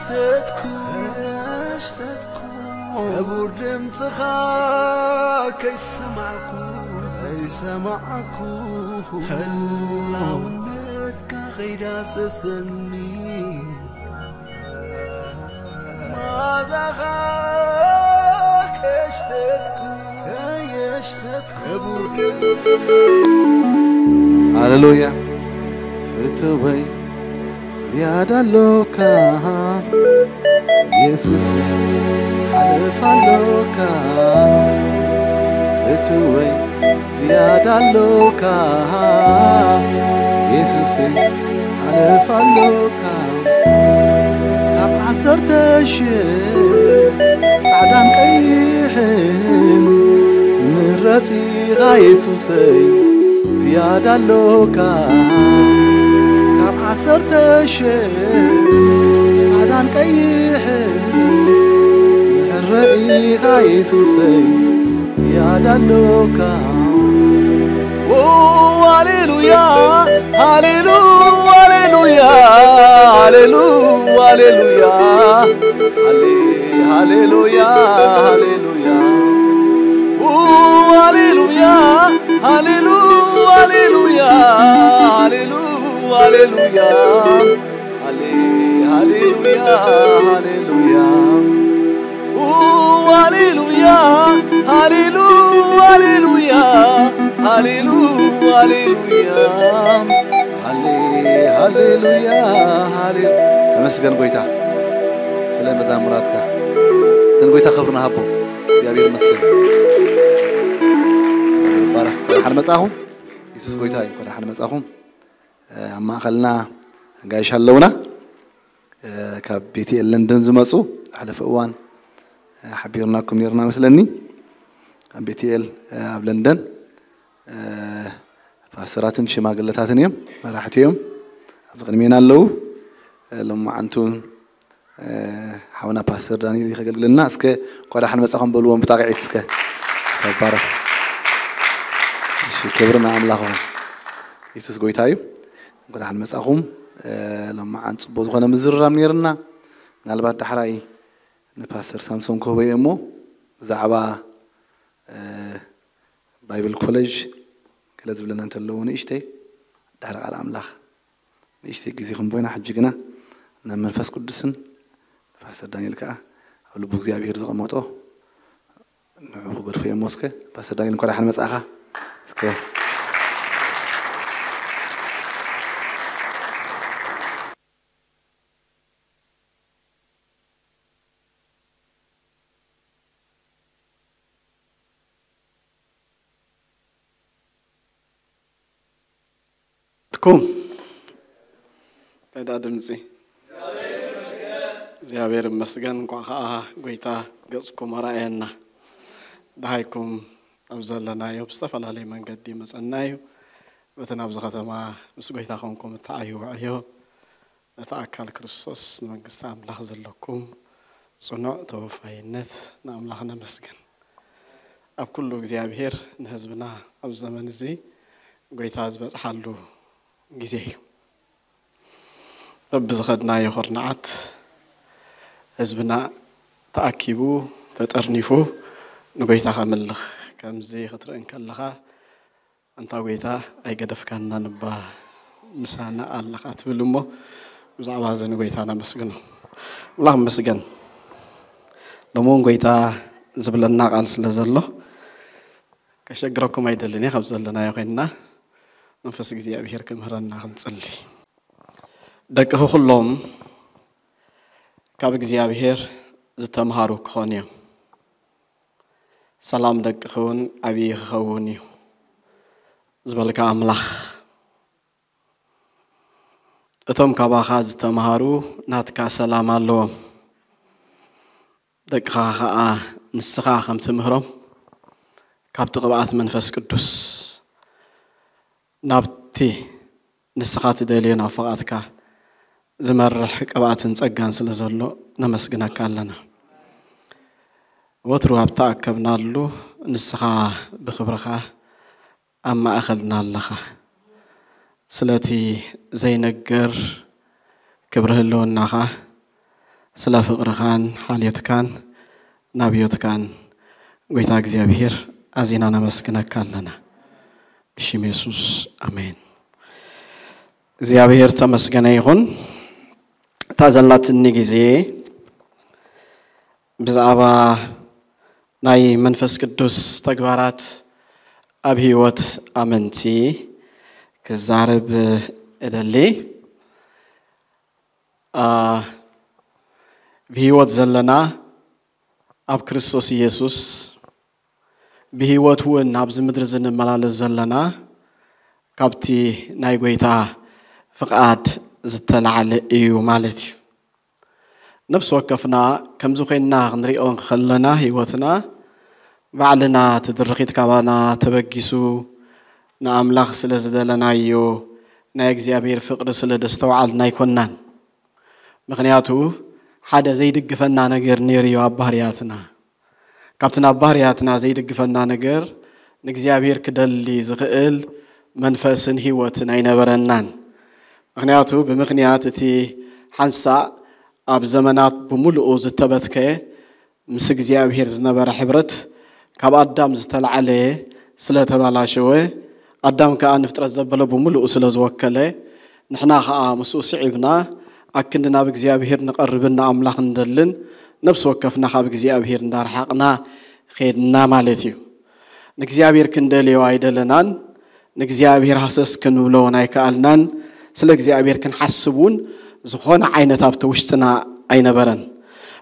ሸተትኩ፣ ሸተትኩ፣ ክቡር ድምፅኻ ከይሰማዕኩ፣ ከይሰማዕኩ፣ ህላውነትካ ከይዳሰሰኒ፣ መዓዛኻ ከየሽተትኩ፣ ከየሽተትኩ፣ ክቡር ድምፅኻ። ሃሌሉያ። ፍትወይ ዝያዳ ኣሎካ የሱስ፣ ሓለፍ ኣሎካ። ፍትወይ ዝያዳ ኣሎካ የሱስ፣ ሓለፍ ኣሎካ። ካብ ዓሰርተ ሽሕ ጻዕዳን ቀይሕን ትምረጽ ኢኻ የሱሰይ፣ ዝያዳ ኣሎካ። ካብ ዓሰርተ ሽሕ ጻዕዳን ቀይሕን ትምሕረ ኢኻ የሱሰይ፣ ዝያዳ ኣሎካ። ኦ፣ ሃሌሉያ፣ ሃሌሉ፣ ሃሌሉያ፣ ሃሌሉ፣ ሃሌሉያ፣ ሃሌ፣ ሃሌሉያ፣ ሃሌሉያ። ኡ፣ ሃሌሉያ፣ ሃሌሉ፣ ሃሌሉያ፣ ሃሌሉ፣ ሃሌሉያ፣ ሃሌ፣ ሃሌሉያ፣ ሃሌሉያ። ኡ፣ ሃሌሉያ፣ ሃሌሉ፣ ሃሌሉያ፣ ሃሌሉ፣ ሃሌሉያ፣ ሃሌ፣ ሃሌሉያ፣ ሃሌ። ተመስገን ጎይታ ስለ መዛሙራትካ። ስለ ጎይታ ክብሪ ንሃቦ። እግዚኣብሔር ይመስገን። ይባረክ። እንኳዕ ደሓን መጻኹም። የሱስ ጎይታ እዩ። እንኳዕ ደሓን መጻኹም። እ፣ ኣብ ማእኸልና ኣጋይሽ ኣለውና። እ፣ ካብ ቤትኤል ለንደን ዝመጹ ዝሓለፈ እዋን፣ እ፣ ሓቢርናኩም ነርና መስለኒ። ኣብ ቤትኤል፣ እ፣ ኣብ ለንደን፣ እ፣ ፓስተራትን ሽማግለታትን እዮም፣ መራሕቲ እዮም። ኣብዚ ቅድሜና ኣለዉ። እ፣ ሎማዓንቱ እ፣ ሓውና ፓስተር ዳንኤል እዩ ከገልግለና። እስከ እንኳዕ ደሓን መጻኹም በልዎም ብጣቕዒት እስከ። ተባረኽ። እሺ፣ ክብሪ ንኣምላኽ ይኹን። የሱስ ጎይታ እዩ። እንኳዕ ደሓን መጻኹም። እ፣ ሎማዓንቲ ጽቡቕ ዝኾነ ምዝርራብ ነይርና። ምናልባት ዳሕራይ ንፓስተር ሳምሶን ክህቦ እየ እሞ ብዛዕባ፣ እ፣ ባይብል ኮሌጅ ገለ ዝብለና እንተለዉ ንእሽተይ ድሕሪ ቃል ኣምላኽ ንእሽተይ ግዜ ክንቦይና፣ ሕጂ ግና ናብ መንፈስ ቅዱስን ንፓስተር ዳንኤል ከኣ ኣብ ልቡ እግዚኣብሔር ዘቐመጦ ንዕኡ ክገድፎ እየ እሞ፣ እስከ ፓስተር ዳንኤል እንኳዕ ደሓን መጻእኻ። እስከ ትኩም እንታይ ደኣ ድምፂ? እግዚኣብሔር ይመስገን። እንኳዕ ከዓ ጎይታ ገፅኩም ኣርኣየና። ደሃይኩም ኣብ ዘለናዮ ብዝተፈላለየ መንገዲ መፀና እዩ። በቲ ናብዚ ከተማ ምስ ጎይታ ኮንኩም እተዓይዎ ዕዮ ነቲ ኣካል ክርስቶስ ንመንግስቲ ኣምላኽ ዘለኩም ጽኑዕ ተወፋይነት ንኣምላኽ ነመስግን። ኣብ ኩሉ እግዚኣብሔር ንህዝብና ኣብዚ ዘመን እዚ ጎይታ ዝበጽሓሉ ግዜ እዩ። በብዝኸድናዮ ኩርናዓት ህዝብና ተኣኪቡ ተጠርኒፉ ንጎይታ ከምልኽ ከምዚ ክትርኢ እንከለኻ ኣንታ ጎይታ ኣይገደፍካናን እባ ምሳና ኣለኻ ትብል እሞ ብዛዕባ እዚ ንጎይታ ነመስግኖ። ኣምላኽ ይመስገን። ሎሚ እውን ጎይታ ዝብለና ቃል ስለ ዘሎ ከሸግረኩም ኣይደልን እየ። ካብ ዘለናዮ ኮይንና መንፈስ እግዚኣብሔር ክምህረና ክንጽሊ። ደቅኺ ኩሎም ካብ እግዚኣብሔር ዝተምሃሩ ክኾኑ እዮም። ሰላም ደቅኺ እውን ዓብዪ ክኸውን እዩ ዝበልካ ኣምላኽ፣ እቶም ካባኻ ዝተምሃሩ ናትካ ሰላም ኣለዎም። ደቅኻ ኸኣ ንስኻ ከም ትምህሮም ካብቲ ቅብኣት መንፈስ ቅዱስ ናብቲ ንስኻ ትደልዮ ናብ ፍቓድካ ዝመርሕ ቅብኣትን ጸጋን ስለ ዘሎ ነመስግነካ ኣለና። ወትሩ ኣብ ተኣከብናሉ ንስኻ ብኽብርኻ ኣብ ማእኸልና ኣለኻ። ስለቲ ዘይነገር ክብሪ ህልውናኻ፣ ስለ ፍቕርኻን ሓልዮትካን ናብዮትካን ጎይታ እግዚኣብሔር ኣዚና ነመስግነካ ኣለና። ብሽም የሱስ ኣሜን። እግዚኣብሔር ተመስገነ ይኹን። እታ ዘላትኒ ግዜ ብዛዕባ ናይ መንፈስ ቅዱስ ተግባራት ኣብ ህይወት ኣመንቲ ክዛረብ እደሊ። ብህይወት ዘለና ኣብ ክርስቶስ ኢየሱስ፣ ብህይወት እውን ኣብዚ ምድሪ ዝንመላለስ ዘለና ካብቲ ናይ ጎይታ ፍቓድ ዝተላዕለ እዩ ማለት እዩ። ነፍሲ ወከፍና ከምዚ ኮይንና ክንሪኦ ከለና ህይወትና ባዕልና ትድርኺት ካባና ተበጊሱ ንኣምላኽ ስለ ዝደለናዮ ናይ እግዚኣብሔር ፍቕሪ ስለ ደስተውዓልና ኣይኮናን። ምኽንያቱ ሓደ ዘይድግፈና ነገር ነይሩ እዩ ኣብ ባህርያትና። ካብቲ ናብ ባህርያትና ዘይድግፈና ነገር ንእግዚኣብሔር ክደሊ ዝኽእል መንፈስን ህይወትን ኣይነበረናን። ምኽንያቱ ብምኽንያት እቲ ሓንሳእ ኣብ ዘመናት ብምሉኡ ዝተበትከ ምስ እግዚኣብሔር ዝነበረ ሕብረት ካብ ኣዳም ዝተላዕለ ስለ ተባላሸወ፣ ኣዳም ከኣ ንፍጥረት ዘበለ ብምሉኡ ስለ ዝወከለ፣ ንሕና ከኣ ምስኡ ስዒብና ኣክንዲ ናብ እግዚኣብሔር ንቐርብን ንኣምላኽ ንደልን ነፍሲ ወከፍና ካብ እግዚኣብሔር እንዳርሓቕና ኼድና ማለት እዩ። ንእግዚኣብሔር ክንደልዮ ኣይደለናን። ንእግዚኣብሔር ሃሰስ ክንብሎ ኣይከኣልናን። ስለ እግዚኣብሔር ክንሓስብ እውን ዝኾነ ዓይነት ኣብቲ ውሽጥና ኣይነበረን።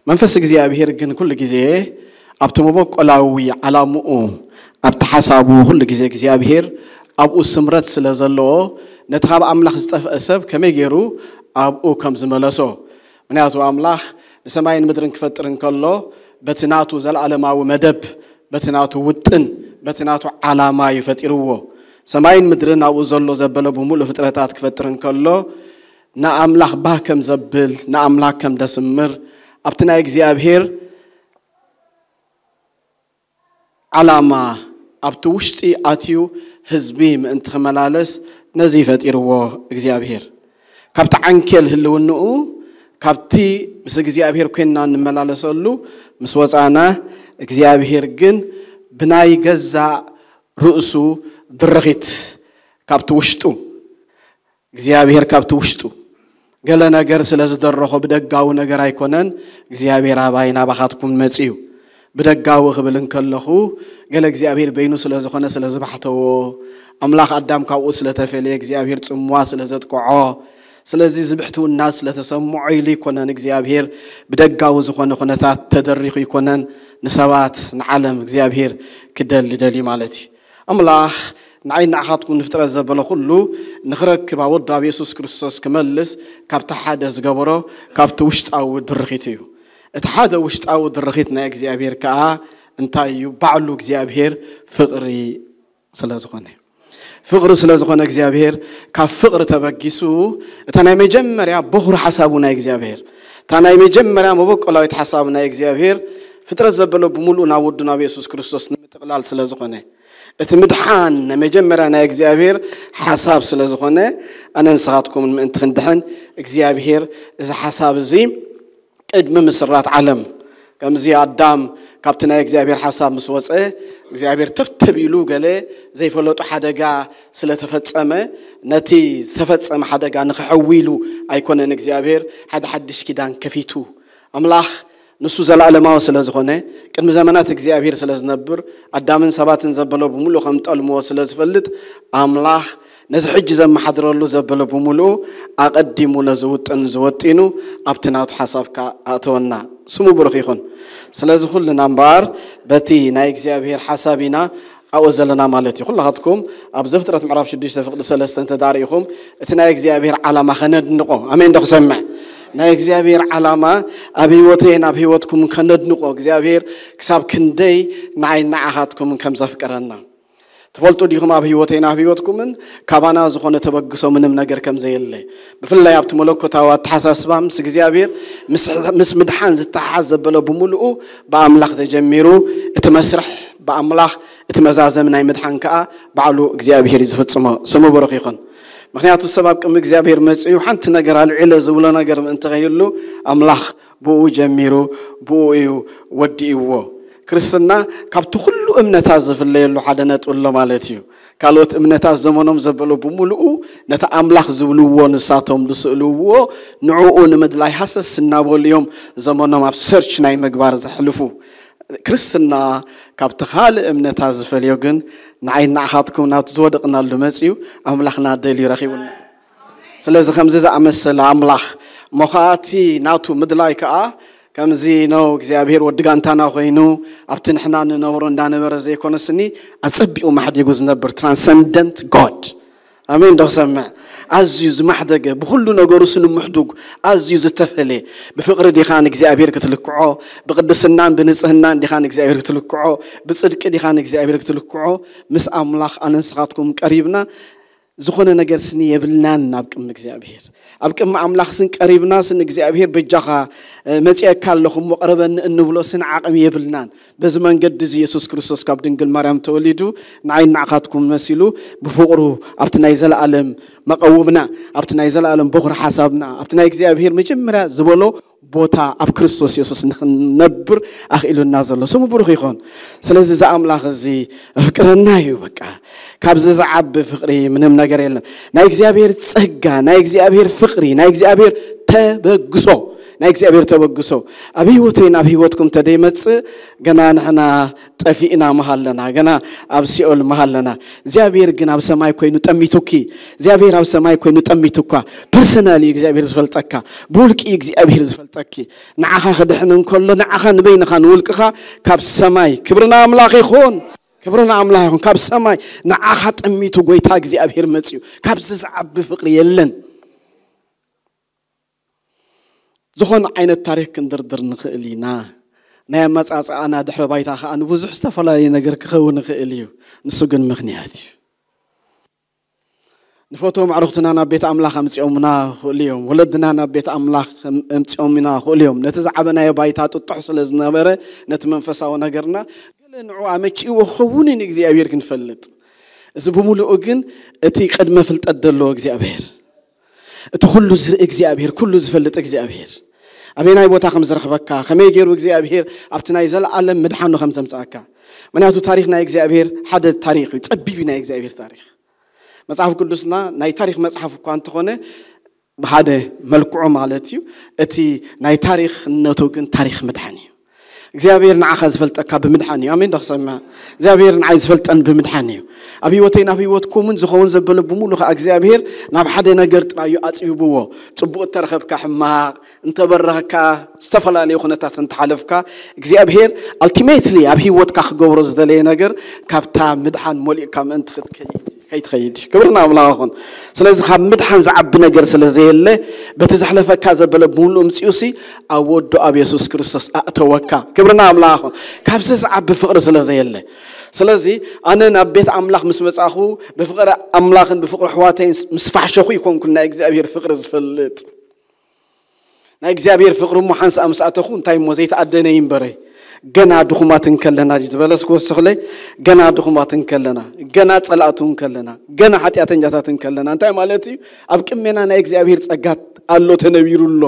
መንፈስ እግዚኣብሔር ግን ኩሉ ግዜ ኣብቲ መበቆላዊ ዓላምኡ፣ ኣብቲ ሓሳቡ ኩሉ ግዜ እግዚኣብሔር ኣብኡ ስምረት ስለ ዘለዎ፣ ነቲ ካብ ኣምላኽ ዝጠፍአ ሰብ ከመይ ገይሩ ኣብኡ ከም ዝመለሶ። ምኽንያቱ ኣምላኽ ንሰማይን ምድርን ክፈጥር እንከሎ በቲ ናቱ ዘለኣለማዊ መደብ፣ በቲ ናቱ ውጥን፣ በቲ ናቱ ዓላማ እዩ ፈጢርዎ። ሰማይን ምድርን ኣብኡ ዘሎ ዘበለ ብምሉእ ፍጥረታት ክፈጥር እንከሎ ንኣምላኽ ባህ ከም ዘብል፣ ንኣምላኽ ከም ደስምር፣ ኣብቲ ናይ እግዚኣብሔር ዓላማ ኣብቲ ውሽጢ ኣትዩ ህዝቢ ምእንቲ ክመላለስ ነዚ ፈጢርዎ እግዚኣብሔር። ካብቲ ዓንኬል ህልውንኡ፣ ካብቲ ምስ እግዚኣብሔር ኮይንና እንመላለሰሉ ምስ ወፃና፣ እግዚኣብሔር ግን ብናይ ገዛእ ርእሱ ድርኺት ካብቲ ውሽጡ፣ እግዚኣብሔር ካብቲ ውሽጡ ገለ ነገር ስለ ዝደረኾ ብደጋዊ ነገር ኣይኮነን። እግዚኣብሔር ኣባይ ናባኻትኩም መጺኡ። ብደጋዊ ክብል እንከለኹ ገለ እግዚኣብሔር በይኑ ስለ ዝኾነ ስለ ዝባሕተዎ፣ ኣምላኽ ኣዳም ካብኡ ስለ ተፈልየ እግዚኣብሔር ጽምዋ ስለ ዘጥቅዖ፣ ስለዚ እዚ ብሕትውና ስለ ተሰምዖ ኢሉ ኣይኮነን እግዚኣብሔር ብደጋዊ ዝኾነ ኩነታት ተደሪኹ ኣይኮነን ንሰባት ንዓለም እግዚኣብሔር ክደሊ ደልዩ ማለት እዩ። ኣምላኽ ንዓይ ንዓኻትኩም ንፍጥረት ዘበለ ኩሉ ንኽረክብ ኣብ ወዱ ኣብ የሱስ ክርስቶስ ክመልስ ካብቲ ሓደ ዝገበሮ ካብቲ ውሽጣዊ ድርኺት እዩ። እቲ ሓደ ውሽጣዊ ድርኺት ናይ እግዚኣብሔር ከኣ እንታይ እዩ? ባዕሉ እግዚኣብሔር ፍቕሪ ስለ ዝኾነ። ፍቕሪ ስለ ዝኾነ እግዚኣብሔር ካብ ፍቕሪ ተበጊሱ እታ ናይ መጀመርያ በኹሪ ሓሳቡ ናይ እግዚኣብሔር፣ እታ ናይ መጀመርያ መበቆላዊት ሓሳቡ ናይ እግዚኣብሔር ፍጥረት ዘበለ ብምሉኡ ናብ ወዱ ናብ የሱስ ክርስቶስ ንምጥቕላል ስለ ዝኾነ፣ እቲ ምድሓን ናይ መጀመርያ ናይ እግዚኣብሔር ሓሳብ ስለ ዝኾነ፣ ኣነ ንስኻትኩምን ምእንቲ ክንድሕን እግዚኣብሔር እዚ ሓሳብ እዚ ቅድሚ ምስራት ዓለም፣ ከምዚ ኣዳም ካብቲ ናይ እግዚኣብሔር ሓሳብ ምስ ወፀ፣ እግዚኣብሔር ተብተብ ኢሉ ገለ ዘይፈለጡ ሓደጋ ስለ ተፈጸመ፣ ነቲ ዝተፈጸመ ሓደጋ ንኽሕዊ ኢሉ ኣይኮነን እግዚኣብሔር ሓደ ሓድሽ ኪዳን ከፊቱ። ኣምላኽ ንሱ ዘለኣለማዊ ስለ ዝኾነ፣ ቅድሚ ዘመናት እግዚኣብሔር ስለ ዝነብር፣ ኣዳምን ሰባትን ዘበሎ ብምሉእ ከም ጠልምዎ ስለ ዝፈልጥ፣ ኣምላኽ ነዚ ሕጂ ዘመሓድረሉ ዘበሎ ብምሉኡ ኣቐዲሙ ነዚ ውጥን ዝወጢኑ ኣብቲ ናቱ ሓሳብ ከኣ ኣእተወና። ስሙ ብሩኽ ይኹን። ስለዚ ኩልና እምበኣር በቲ ናይ እግዚኣብሔር ሓሳብ ኢና ኣብኡ ዘለና ማለት እዩ። ኩላኻትኩም ኣብ ዘፍጥረት ምዕራፍ ሽዱሽተ ፍቕዲ ሰለስተ እንተ ደኣ ርኢኹም፣ እቲ ናይ እግዚኣብሔር ዓላማ ኸነድንቖ፣ ኣሜን ዶ ክሰምዕ? ናይ እግዚኣብሔር ዓላማ ኣብ ህይወተይን ኣብ ህይወትኩም ከነድንቖ፣ እግዚኣብሔር ክሳብ ክንደይ ንዓይ ንዓኻትኩም ከም ዘፍቀረና። ትፈልጡ ዲኹም? ኣብ ህይወተይን ኣብ ህይወትኩምን ካባና ዝኾነ ተበግሶ ምንም ነገር ከም ዘየለ፣ ብፍላይ ኣብቲ መለኮታዊ ኣተሓሳስባ ምስ እግዚኣብሔር፣ ምስ፣ ምስ ምድሓን ዝተሓሓዝ ዘበለ ብምሉኡ ብኣምላኽ ተጀሚሩ፣ እቲ መስርሕ ብኣምላኽ፣ እቲ መዛዘሚ ናይ ምድሓን ከኣ ባዕሉ እግዚኣብሔር እዩ ዝፍጽሞ። ስሙ ብሩኽ ይኹን። ምኽንያቱ ሰብ ኣብ ቅድሚ እግዚኣብሔር መጺኡ ሓንቲ ነገር ኣልዒለ ዝብሎ ነገር ምእንቲ ከይህሉ ኣምላኽ ብኡ ጀሚሩ ብኡ እዩ ወዲእዎ። ክርስትና ካብቲ ኩሉ እምነታት ዝፍለየሉ ሓደ ነጥቢ ኣሎ ማለት እዩ። ካልኦት እምነታት ዘመኖም ዘበሎ ብምልኡ ነቲ ኣምላኽ ዝብልዎ ንሳቶም ዝስእልዎ ንዕኡ ንምድላይ ሃሰስ እናበሉ እዮም ዘመኖም ኣብ ሰርች ናይ ምግባር ዘሕልፉ። ክርስትና ካብቲ ካልእ እምነታት ዝፈልዮ ግን ንዓይ ንዓኻትኩም ናብቲ ዝወደቕናሉ መጺኡ ኣምላኽና ደልዩ ረኺቡና። ስለዚ ከምዚ ዝኣመሰለ ኣምላኽ እሞ ኸኣ እቲ ናቱ ምድላይ ከኣ ከምዚ ነው እግዚኣብሔር ወዲ ጋንታና ኮይኑ ኣብቲ ንሕና ንነብሮ እንዳነበረ ዘይኮነስኒ ኣጸቢቑ ማሕዲጉ ዝነብር ትራንሰንደንት ጎድ። ኣሜን ዶ ክሰምዕ? ኣዝዩ ዝማሕደገ፣ ብኹሉ ነገሩ ስኑ ምሕዱግ፣ ኣዝዩ ዝተፈለ። ብፍቕሪ ዲኻ ንእግዚኣብሔር ክትልክዖ? ብቅድስናን ብንጽህናን ዲኻ ንእግዚኣብሔር ክትልክዖ? ብጽድቂ ዲኻ ንእግዚኣብሔር ክትልክዖ? ምስ ኣምላኽ ኣነ ንስኻትኩም ቀሪብና ዝኾነ ነገር ስኒ የብልናን ኣብ ቅድሚ እግዚኣብሔር። ኣብ ቅድሚ ኣምላኽ ስን ቀሪብና ስን እግዚኣብሔር በጃኻ መጺአካ ኣለኹ እሞ ቅረበኒ እንብሎ ስን ዓቕሚ የብልናን። በዚ መንገዲ እዚ የሱስ ክርስቶስ ካብ ድንግል ማርያም ተወሊዱ ንዓይ ንዓኻትኩም መሲሉ ብፍቕሩ ኣብቲ ናይ ዘለኣለም መቐውምና ኣብቲ ናይ ዘለኣለም በኹሪ ሓሳብና ኣብቲ ናይ እግዚኣብሔር መጀመርያ ዝበሎ ቦታ ኣብ ክርስቶስ የሱስ ንኽንነብር ኣኽኢሉና ዘሎ ስሙ ብሩኽ ይኾን። ስለዚ እዚ ኣምላኽ እዚ ኣፍቅረና እዩ። በቃ ካብዚ ዝዓቢ ፍቕሪ ምንም ነገር የለን። ናይ እግዚኣብሔር ጸጋ፣ ናይ እግዚኣብሔር ፍቕሪ፣ ናይ እግዚኣብሔር ተበግሶ፣ ናይ እግዚኣብሔር ተበግሶ ኣብ ህይወተይን ኣብ ህይወትኩም ተደይመጽእ ገና ንሕና ጠፊእና መሃለና፣ ገና ኣብ ሲኦል መሃለና። እግዚኣብሔር ግን ኣብ ሰማይ ኮይኑ ጠሚቱኪ፣ እግዚኣብሔር ኣብ ሰማይ ኮይኑ ጠሚቱካ። ፐርሰናል እዩ እግዚኣብሔር ዝፈልጠካ፣ ብውልቂ እዩ እግዚኣብሔር ዝፈልጠኪ። ንዓኻ ክድሕን እንከሎ ንዓኻ ንበይንኻ ንውልቅኻ ካብ ሰማይ ክብርና ኣምላኽ ይኹን። ክብርና ኣምላኽ ይኹን። ካብ ሰማይ ንዓኻ ጠሚቱ ጎይታ እግዚኣብሔር መጺኡ። ካብዚ ዝዓቢ ፍቕሪ የለን። ዝኾነ ዓይነት ታሪክ ክንድርድር ንኽእል ኢና። ናይ ኣመጻጽኣና ድሕረ ባይታ ከኣ ንብዙሕ ዝተፈላለየ ነገር ክኸውን ይኽእል እዩ። ንሱ ግን ምኽንያት እዩ። ንፈትዎም ኣዕሩኽትና ናብ ቤት ኣምላኽ ኣምጺኦምና ክእሉ እዮም። ወለድና ናብ ቤት ኣምላኽ ኣምጺኦምና ክእሉ እዮም። ነቲ ዝዓበናዮ ባይታ ጥጡሕ ስለ ዝነበረ ነቲ መንፈሳዊ ነገርና ገለ ንዑ ኣመቺእዎ ክኸውን ንእግዚኣብሔር ክንፈልጥ። እዚ ብምሉኡ ግን እቲ ቅድመ ፍልጠት ዘለዎ እግዚኣብሔር፣ እቲ ኩሉ ዝርኢ እግዚኣብሔር፣ ኩሉ ዝፈልጥ እግዚኣብሔር ኣበየናይ ቦታ ከም ዝረኽበካ፣ ከመይ ገይሩ እግዚኣብሔር ኣብቲ ናይ ዘለኣለም ምድሓኑ ከም ዘምጽኣካ። ምክንያቱ ታሪኽ ናይ እግዚኣብሔር ሓደ ታሪኽ እዩ፣ ጸቢብ እዩ ናይ እግዚኣብሔር ታሪኽ። መጽሓፍ ቅዱስና ናይ ታሪኽ መጽሓፍ እኳ እንተኾነ ብሓደ መልክዑ ማለት እዩ፣ እቲ ናይ ታሪኽነቱ ግን ታሪኽ ምድሓን እዩ። እግዚኣብሔር ንዓኻ ዝፈልጠካ ብምድሓን እዩ። ኣሜን ዶ ክሰምዕ? እግዚኣብሔር ንዓይ ዝፈልጠን ብምድሓን እዩ። ኣብ ህይወተይ ናብ ህይወትኩምን ዝኸውን ዘበለ ብምሉ ከዓ እግዚኣብሔር ናብ ሓደ ነገር ጥራዩ ኣጽቢብዎ። ጽቡቕ እተረኸብካ ሕማቕ እንተበረኸካ ዝተፈላለዩ ኩነታት እንተሓለፍካ እግዚኣብሔር ኣልቲሜትሊ ኣብ ህይወትካ ክገብሮ ዝደለየ ነገር ካብታ ምድሓን መሊእካ ምእንቲ ክትከይድ ከይትኸይድ ክብርና ኣምላኽ ይኹን። ስለዚ ካብ ምድሓን ዝዓቢ ነገር ስለ ዘየለ በቲ ዘሕለፈካ ዘበለ ብምሉእ ምፅኡ ሲ ኣብ ወዱ ኣብ የሱስ ክርስቶስ ኣእተወካ። ክብርና ኣምላኽ ይኹን። ካብዚ ዝዓቢ ፍቕሪ ስለ ዘየለ። ስለዚ ኣነ ናብ ቤት ኣምላኽ ምስ መጻኹ ብፍቕሪ ኣምላኽን ብፍቕሪ ኣሕዋተይን ምስ ፋሕሸኹ ይኮንኩን ናይ እግዚኣብሔር ፍቕሪ ዝፈልጥ። ናይ እግዚኣብሔር ፍቕሪ እሞ ሓንሳእ ምስ ኣተኹ እንታይ እሞ ዘይተኣደነ ይንበረ። ገና ድኹማት እንከለና ዝበለስ ክወስኽለይ ገና ድኹማት እንከለና ገና ጸላእቱ እንከለና ገና ሓጢኣተኛታት እንከለና እንታይ ማለት እዩ? ኣብ ቅድሜና ናይ እግዚኣብሔር ጸጋ ኣሎ ተነቢሩ ኣሎ።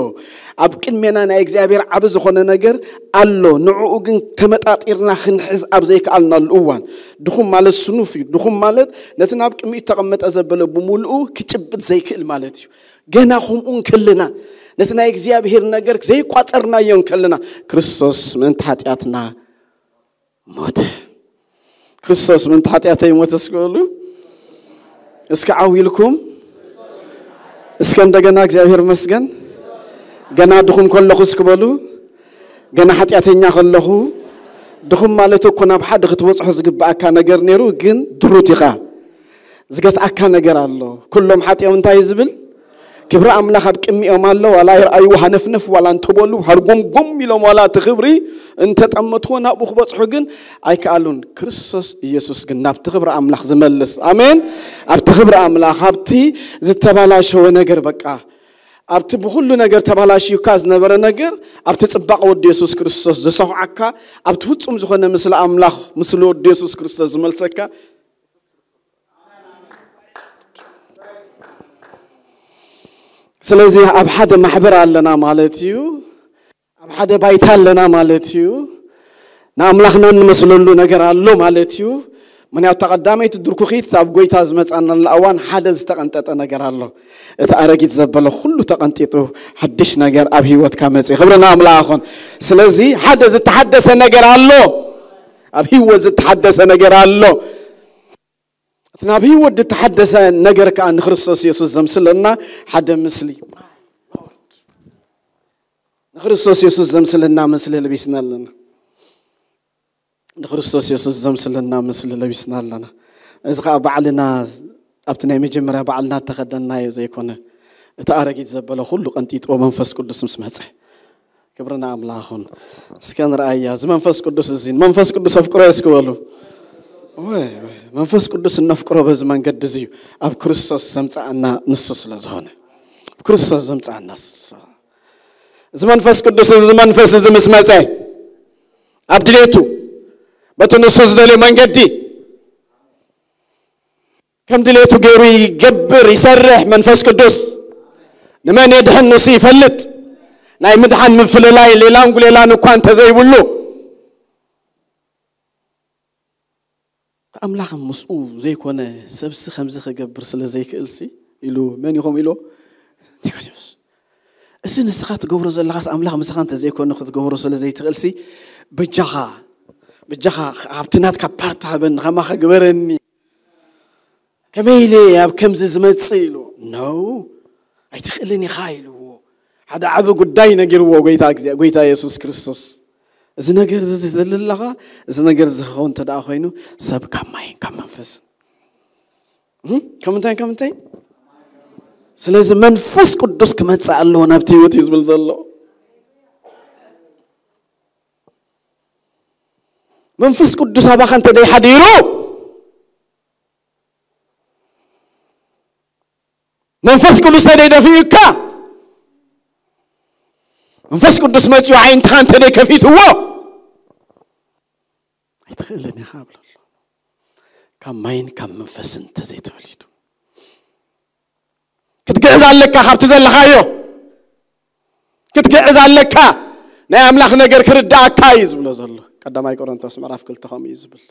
ኣብ ቅድሜና ናይ እግዚኣብሔር ዓቢ ዝኾነ ነገር ኣሎ። ንዕኡ ግን ተመጣጢርና ክንሕዝ ኣብ ዘይከኣልናሉ እዋን ድኹም ማለት ስኑፍ እዩ። ድኹም ማለት ነቲ ናብ ቅድሚኡ ተቐመጠ ዘበለ ብምሉኡ ክጭብጥ ዘይክእል ማለት እዩ። ገና ከምኡ እንከለና ነቲ ናይ እግዚኣብሔር ነገር ዘይቋጸርናዮ እንከለና ክርስቶስ ምእንቲ ሓጢኣትና ሞተ። ክርስቶስ ምእንቲ ሓጢኣተይ ሞተ እስከ በሉ። እስከ ዓው ኢልኩም እስከ እንደገና እግዚኣብሔር መስገን። ገና ድኹም ከለኹ እስኪ በሉ። ገና ሓጢኣተኛ ከለኹ ድኹም ማለት እኮ ናብ ሓደ ክትበጽሖ ዝግብኣካ ነገር ነይሩ ግን ድሩት ኢኻ። ዝገትኣካ ነገር ኣሎ። ኩሎም ሓጢኦም እንታይ እዩ ዝብል? ክብሪ ኣምላኽ ኣብ ቅድሚኦም ኣሎ። ዋላ ይርኣዩ ሃነፍነፍ ዋላ እንተበሉ ሃርጎምጎም ኢሎም ዋላ እቲ ክብሪ እንተጠመትዎ ናብኡ ክበጽሑ ግን ኣይከኣሉን። ክርስቶስ ኢየሱስ ግን ናብቲ ክብሪ ኣምላኽ ዝመልስ ኣሜን። ኣብቲ ክብሪ ኣምላኽ ኣብቲ ዝተባላሸወ ነገር በቃ ኣብቲ ብኹሉ ነገር ተባላሽዩካ ዝነበረ ነገር ኣብቲ ጽባቐ ወዲ የሱስ ክርስቶስ ዝሰኹዓካ ኣብቲ ፍጹም ዝኾነ ምስሊ ኣምላኽ ምስሊ ወዲ የሱስ ክርስቶስ ዝመልሰካ። ስለዚ ኣብ ሓደ ማሕበር ኣለና ማለት እዩ። ሓደ ባይታ ኣለና ማለት እዩ። ንኣምላኽና እንመስለሉ ነገር ኣሎ ማለት እዩ። ምክንያቱ፣ እታ ቀዳመይቲ ድርኩኺት ኣብ ጎይታ ዝመጻናላ እዋን ሓደ ዝተቐንጠጠ ነገር ኣሎ። እቲ ኣረጊት ዘበለ ኩሉ ተቐንጢጡ፣ ሓድሽ ነገር ኣብ ህይወትካ መጽእ። ክብሪ ንኣምላኽ ይኹን። ስለዚ ሓደ ዝተሓደሰ ነገር ኣሎ። ኣብ ህይወት ዝተሓደሰ ነገር ኣሎ። እቲ ናብ ህይወት ዝተሓደሰ ነገር ከኣ ንክርስቶስ የሱስ ዘምስለና ሓደ ምስሊ፣ ንክርስቶስ የሱስ ዘምስለና ምስሊ ለቢስና ኣለና። ንክርስቶስ የሱስ ዘምስለና ምስሊ ለቢስና ኣለና። እዚ ከኣ ባዕልና ኣብቲ ናይ መጀመርያ ባዕልና እተኸደንናዮ ዘይኮነ፣ እቲ ኣረጊት ዘበለ ኩሉ ቀንጢጥዎ መንፈስ ቅዱስ ምስ መጸ። ክብሪ ንኣምላኽ ይኹን። እስከ ንርኣያ፣ እዚ መንፈስ ቅዱስ እዚ፣ መንፈስ ቅዱስ ኣፍቅሮ እስኪ በሉ። ወይ፣ ወይ፣ መንፈስ ቅዱስ እነፍቅሮ በዚ መንገዲ እዚ እዩ። ኣብ ክርስቶስ ዘምጻኣና ንሱ ስለ ዝኾነ። ኣብ ክርስቶስ ዘምጻኣና ንሱ። እዚ መንፈስ ቅዱስ እዚ መንፈስ እዚ ምስ መጸ፣ ኣብ ድሌቱ፣ በቲ ንሱ ዝደልዮ መንገዲ፣ ከም ድሌቱ ገይሩ ይገብር፣ ይሰርሕ። መንፈስ ቅዱስ ንመን የድሕን ንሱ ይፈልጥ። ናይ ምድሓን ምፍልላይ ሌላን ጉሌላን እኳ እንተዘይብሉ፣ ኣምላኽ ምስኡ ዘይኮነ፣ ሰብሲ ከምዚ ክገብር ስለ ዘይክእልሲ፣ ኢሉ፣ መን ኢኹም ኢሎ? ኒቆዲሞስ። እዚ ንስኻ ትገብሮ ዘለኻስ ኣምላኽ ምሳኻ እንተዘይኮነ ክትገብሮ ስለ ዘይትኽእልሲ፣ በጃኻ፣ በጃኻ ኣብቲ ናትካ ፓርት ሃበኒ፣ ከማኻ ግበረኒ። ከመይ ኢለ ኣብ ከምዚ ዝመጽእ ኢሉ? ኖ፣ ኣይትኽእልን ኢኻ ኢልዎ። ሓደ ዓቢ ጉዳይ ነጊርዎ ጎይታ፣ እግዚኣብ-፣ ጎይታ የሱስ ክርስቶስ። እዚ ነገር እዚ ዘለለኻ፣ እዚ ነገር እዚ ክኸውን እንተ ደኣ ኮይኑ፣ ሰብ ካብ ማይን ካብ መንፈስን። እም? ካብ ምንታይ፣ ካብ ምንታይ? ስለዚ መንፈስ ቅዱስ ክመጽእ ኣለዎ ናብቲ ህይወት እዩ ዝብል ዘሎ። መንፈስ ቅዱስ ኣባኻ እንተ ደይሓዲሩ፣ መንፈስ ቅዱስ እንተ ደይደፊኡካ፣ መንፈስ ቅዱስ መጺኡ ዓይንትኻ እንተ ደይከፊትዎ፣ ኣይትኽእልን ኢኻ እብሎ ኣሎ። ካብ ማይን ካብ መንፈስን እንተ ዘይተወሊዱ። ክትግዕዝ ኣለካ፣ ካብቲ ዘለኻዮ ክትግዕዝ ኣለካ። ናይ ኣምላኽ ነገር ክርድኣካ እዩ ዝብሎ ዘሎ። ቀዳማይ ቆሮንቶስ ምዕራፍ ክልተ ከምኡ እዩ ዝብል።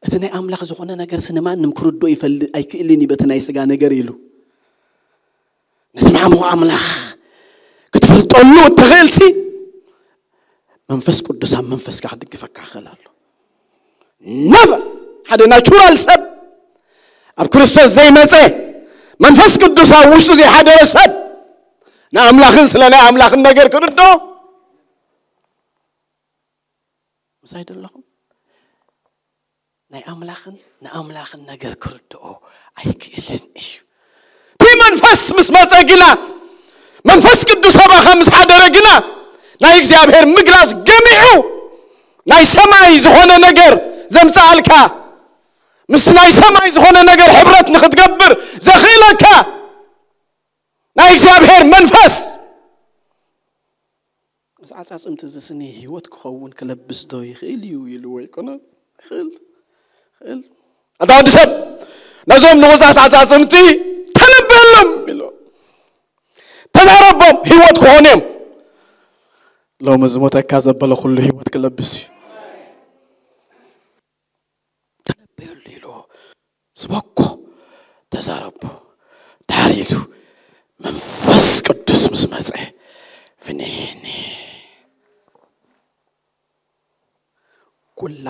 እቲ ናይ ኣምላኽ ዝኾነ ነገር ስንማንም ክርድኦ ይፈልጥ ኣይክእልን እዩ በቲ ናይ ስጋ ነገር ኢሉ። ነቲ ማዕሙቕ ኣምላኽ ክትፈልጠሉ እትኽእልሲ መንፈስ ቅዱስ ኣብ መንፈስካ ክድግፈካ ክኽእል ኣሎ። ነበር ሓደ ናቹራል ሰብ፣ ኣብ ክርስቶስ ዘይመጸ፣ መንፈስ ቅዱስ ኣብ ውሽጡ ዘይሓደረ ሰብ፣ ንኣምላኽን ስለ ናይ ኣምላኽን ነገር ክርድኦ፣ ምሳይ ዶ ኣለኹም? ናይ ኣምላኽን ንኣምላኽን ነገር ክርድኦ ኣይክእልን እዩ። እቲ መንፈስ ምስ መጸ ግና፣ መንፈስ ቅዱስ ኣባኻ ምስ ሓደረ ግና፣ ናይ እግዚኣብሔር ምግላጽ ገሚዑ ናይ ሰማይ ዝኾነ ነገር ዘምጽኣልካ፣ ምስ ናይ ሰማይ ዝኾነ ነገር ሕብረት ንኽትገብር ዘኽእለካ ናይ እግዚኣብሔር መንፈስ። እዚ ዓጻጽምቲ እዚ ስኒ ህይወት ክኸውን ክለብስ ዶ ይኽእል እዩ ኢልዎ ይኮነ? ይኽእል፣ ይኽእል። ኣታ ወዲ ሰብ፣ ነዞም ንቑጻት ዓጻጽምቲ ተነበየሎም ኢሉ። ተዛረቦም፣ ህይወት ክኾኑ እዮም። ሎሚ ዝሞተካ ዘበለ ኩሉ ህይወት ክለብስ እዩ። ተነበየሉ ኢልዎ። ዝበኮ ተዛረቦ። ድሕር ኢሉ መንፈስ ቅዱስ ምስ መጸ፣ ፍኔኔ። ኩላ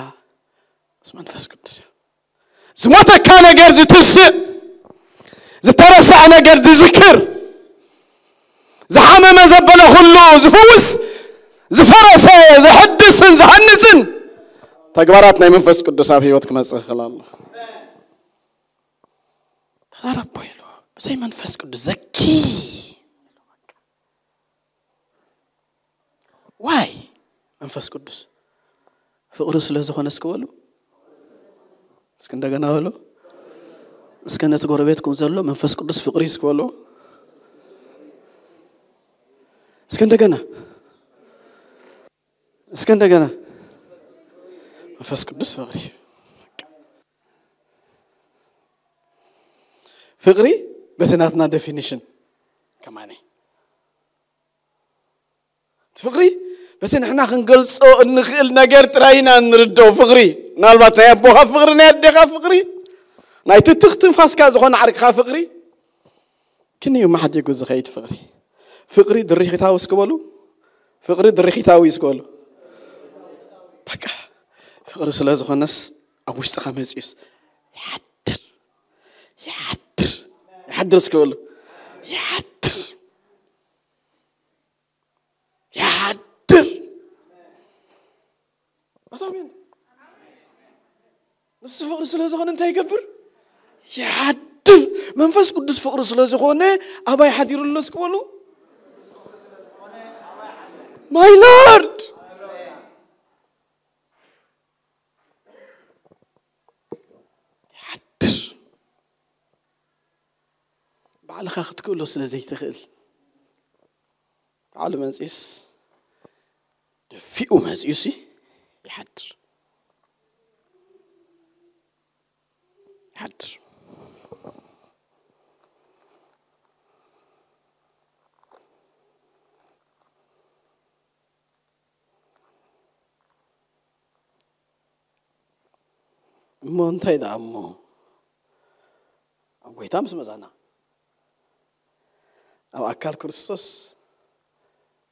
ምስ መንፈስ ቅዱስ እያ። ዝሞተካ ነገር ዝትስእ፣ ዝተረስዐ ነገር ዝዝክር፣ ዝሓመመ ዘበለ ኩሉ ዝፍውስ፣ ዝፈረሰ ዘሕድስን ዝሃንጽን ተግባራት ናይ መንፈስ ቅዱስ ኣብ ህይወት ክመጽእ ይኽእል ኣሎ። ተዛረቦ ኢሉ ብዘይ መንፈስ ቅዱስ ዘኪ። ዋይ መንፈስ ቅዱስ ፍቕሪ ስለ ዝኾነ እስኪ በሉ። እስኪ እንደገና በሉ። እስከ ነቲ ጎረቤትኩም ዘሎ መንፈስ ቅዱስ ፍቕሪ እስኪ በሉ። እስከ እንደገና፣ እስከ እንደገና። መንፈስ ቅዱስ ፍቕሪ፣ ፍቕሪ በቲ ናትና ዴፊኒሽን ከማኒ ፍቕሪ በቲ ንሕና ክንገልጾ እንኽእል ነገር ጥራይ ኢና እንርድኦ። ፍቕሪ ምናልባት ናይ ኣቦኻ ፍቕሪ፣ ናይ ኣዴኻ ፍቕሪ፣ ናይ ትትኽ ትንፋስካ ዝኾነ ዓርክኻ ፍቕሪ፣ ክንዩ መሓዲጉ ዝኸይድ ፍቕሪ። ፍቕሪ ድርኺታዊ እስኪ በሉ። ፍቕሪ ድርኺታዊ እስኪ በሉ። በቃ ፍቕሪ ስለ ዝኾነስ ኣብ ውሽጥኻ መጺኡስ ይሓድር፣ ይሓድር፣ ይሓድር እስኪ በሉ። ይሓድር፣ ይሓድር። ኣታ ኣሜን። ንሱ ፍቕሪ ስለ ዝኾነ እንታይ ይገብር? ይሓድር። መንፈስ ቅዱስ ፍቕሪ ስለ ዝኾነ ኣባይ ሓዲሩ ኣሎ እስኪ በሉ። My Lord። ይሓድር። ባዕልኻ ክትክእሎ ስለ ዘይትኽእል፣ ባዕሉ መጺኡስ፣ ደፊኡ መጺኡሲ ይሓድር። ይሓድር። እሞ እንታይ ደኣ እሞ፣ ኣብ ጎይታ ምስ መጻና፣ ኣብ ኣካል ክርስቶስ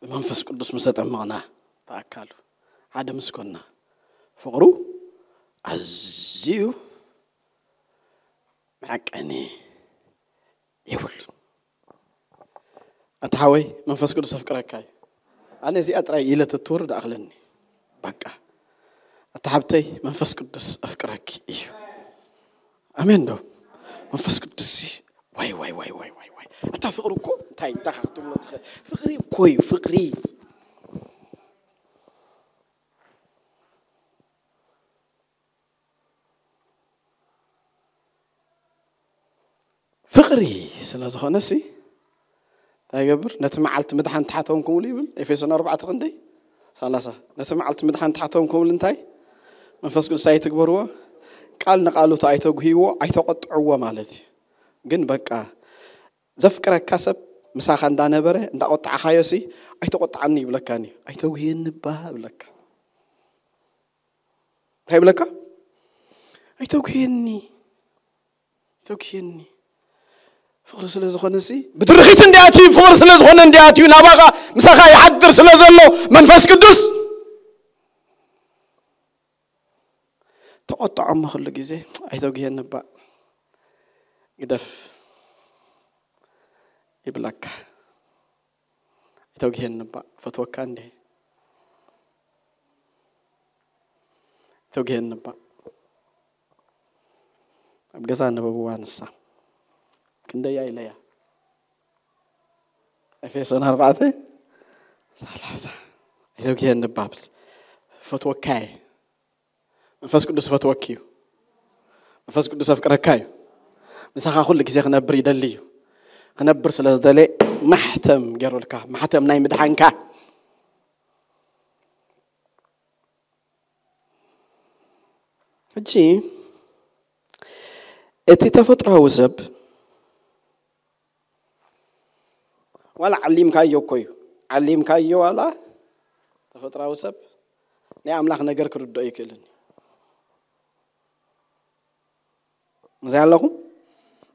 ብመንፈስ ቅዱስ ምስ ተጠመቕና፣ ተኣካሉ ሓደ ምስ ኮንና፣ ፍቕሩ ኣዝዩ መዐቀኒ የብሉን። ኣታ ሓወይ፣ መንፈስ ቅዱስ ኣፍቅረካ እዩ። ኣነ እዚኣ ጥራይ ኢለ ተትወርድ ኣኽለኒ። በቃ። ኣታ ሓብተይ፣ መንፈስ ቅዱስ ኣፍቅረኪ እዩ። ኣሜን ዶ? መንፈስ ቅዱስ እዩ። ዋይ፣ ዋይ፣ ዋይ፣ ዋይ፣ ዋይ፣ ዋይ። ኣታ ፍቕሪ እኮ እንታይ፣ እንታይ ክትብሎ ትኽእል? ፍቕሪ እኮ እዩ፣ ፍቕሪ። ፍቕሪ ስለ ዝኾነሲ እንታይ ይገብር? ነቲ መዓልቲ ምድሓን ተሓተዎም ክብሉ ይብል ኤፌሶን ኣርባዕተ ክንደይ ሰላሳ። ነቲ መዓልቲ ምድሓን ተሓተዎም ክብሉ እንታይ? መንፈስ ቅዱስ ኣይትግበርዎ፣ ቃል ንቃሉ ኣይተጉህይዎ፣ ኣይተቆጥዕዎ ማለት እዩ። ግን በቃ ዘፍቅረካ ሰብ ምሳኻ እንዳነበረ እንዳቆጣዕኻዮ ሲ ኣይተቆጣዓኒ ይብለካኒ፣ ኣይተጉህየኒ እባ ይብለካ። እንታይ ይብለካ? ኣይተጉህየኒ፣ ኣይተጉህየኒ። ፍቕሪ ስለ ዝኾነ ሲ ብድርኺት እንዲኣትዩ፣ ፍቕሪ ስለ ዝኾነ እንዲኣትዩ ናባኻ ምሳኻ ይሓድር ስለ ዘሎ መንፈስ ቅዱስ። ተቆጥዖ እሞ ኩሉ ግዜ ኣይተጉህየኒ እባ ግደፍ ይብለካ። ኣይተጉህየኒ እባ ፈትወካ እንዴ። ኣይተጉህየኒ እባ። ኣብ ገዛ ነበብዋ ንሳ። ክንደያ ኢለያ። ኤፌሶን ኣርባዕተ ሰላሳ። ኣይተጉህየኒ እባ ብል። ፈትወካ እየ። መንፈስ ቅዱስ ፈትወኪ እዩ። መንፈስ ቅዱስ ኣፍቅረካ እዩ። ምሳኻ ኩሉ ግዜ ክነብር ይደሊ እዩ። ክነብር ስለ ዝደለ ማሕተም ገይሩልካ፣ ማሕተም ናይ ምድሓንካ። ሕጂ እቲ ተፈጥሮኣዊ ሰብ ዋላ ዓሊምካዮ እኮ እዩ። ዓሊምካዮ ዋላ ተፈጥሮኣዊ ሰብ ናይ ኣምላኽ ነገር ክርድኦ ኣይክእልን እዩ። እዚኣ ኣለኹም?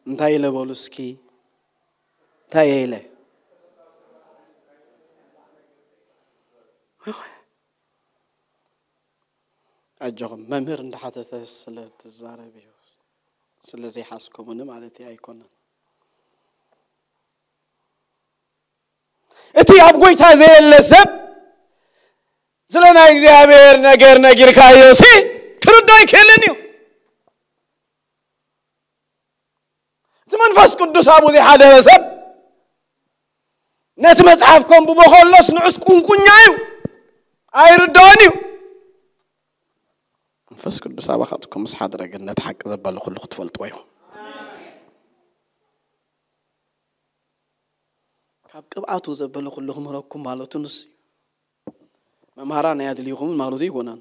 እንታይ ኢለ በሉ እስኪ? እንታይ ኢለ? ኣጆኹም፣ መምህር እንዳሓተተ ስለ ትዛረብ እዩ። ስለ ዘይሓዝኩምኒ ማለት ኣይኮነን። እቲ ኣብ ጎይታ ዘየለ ሰብ ስለ ናይ እግዚኣብሔር ነገር ነጊርካዮ ሲ ክርዶ ኣይክእልን እዩ። እቲ መንፈስ ቅዱስ ኣብኡ ዘይሓደረ ሰብ ነቲ መጽሓፍ ከንብቦ ከሎስ ንዑስ ቁንቁኛ እዩ፣ ኣይርድኦን እዩ። መንፈስ ቅዱስ ኣባኻትኩም ምስ ሓደረ ግን ነቲ ሓቂ ዘበለ ኩሉ ክትፈልጥዎ ኢኹም። ካብ ቅብኣቱ ዘበለ ኩሉ ክምህረኩም ማለቱ ንሱ እዩ። መምሃራን ኣየድልይኹምን ማለቱ ኣይኮነን።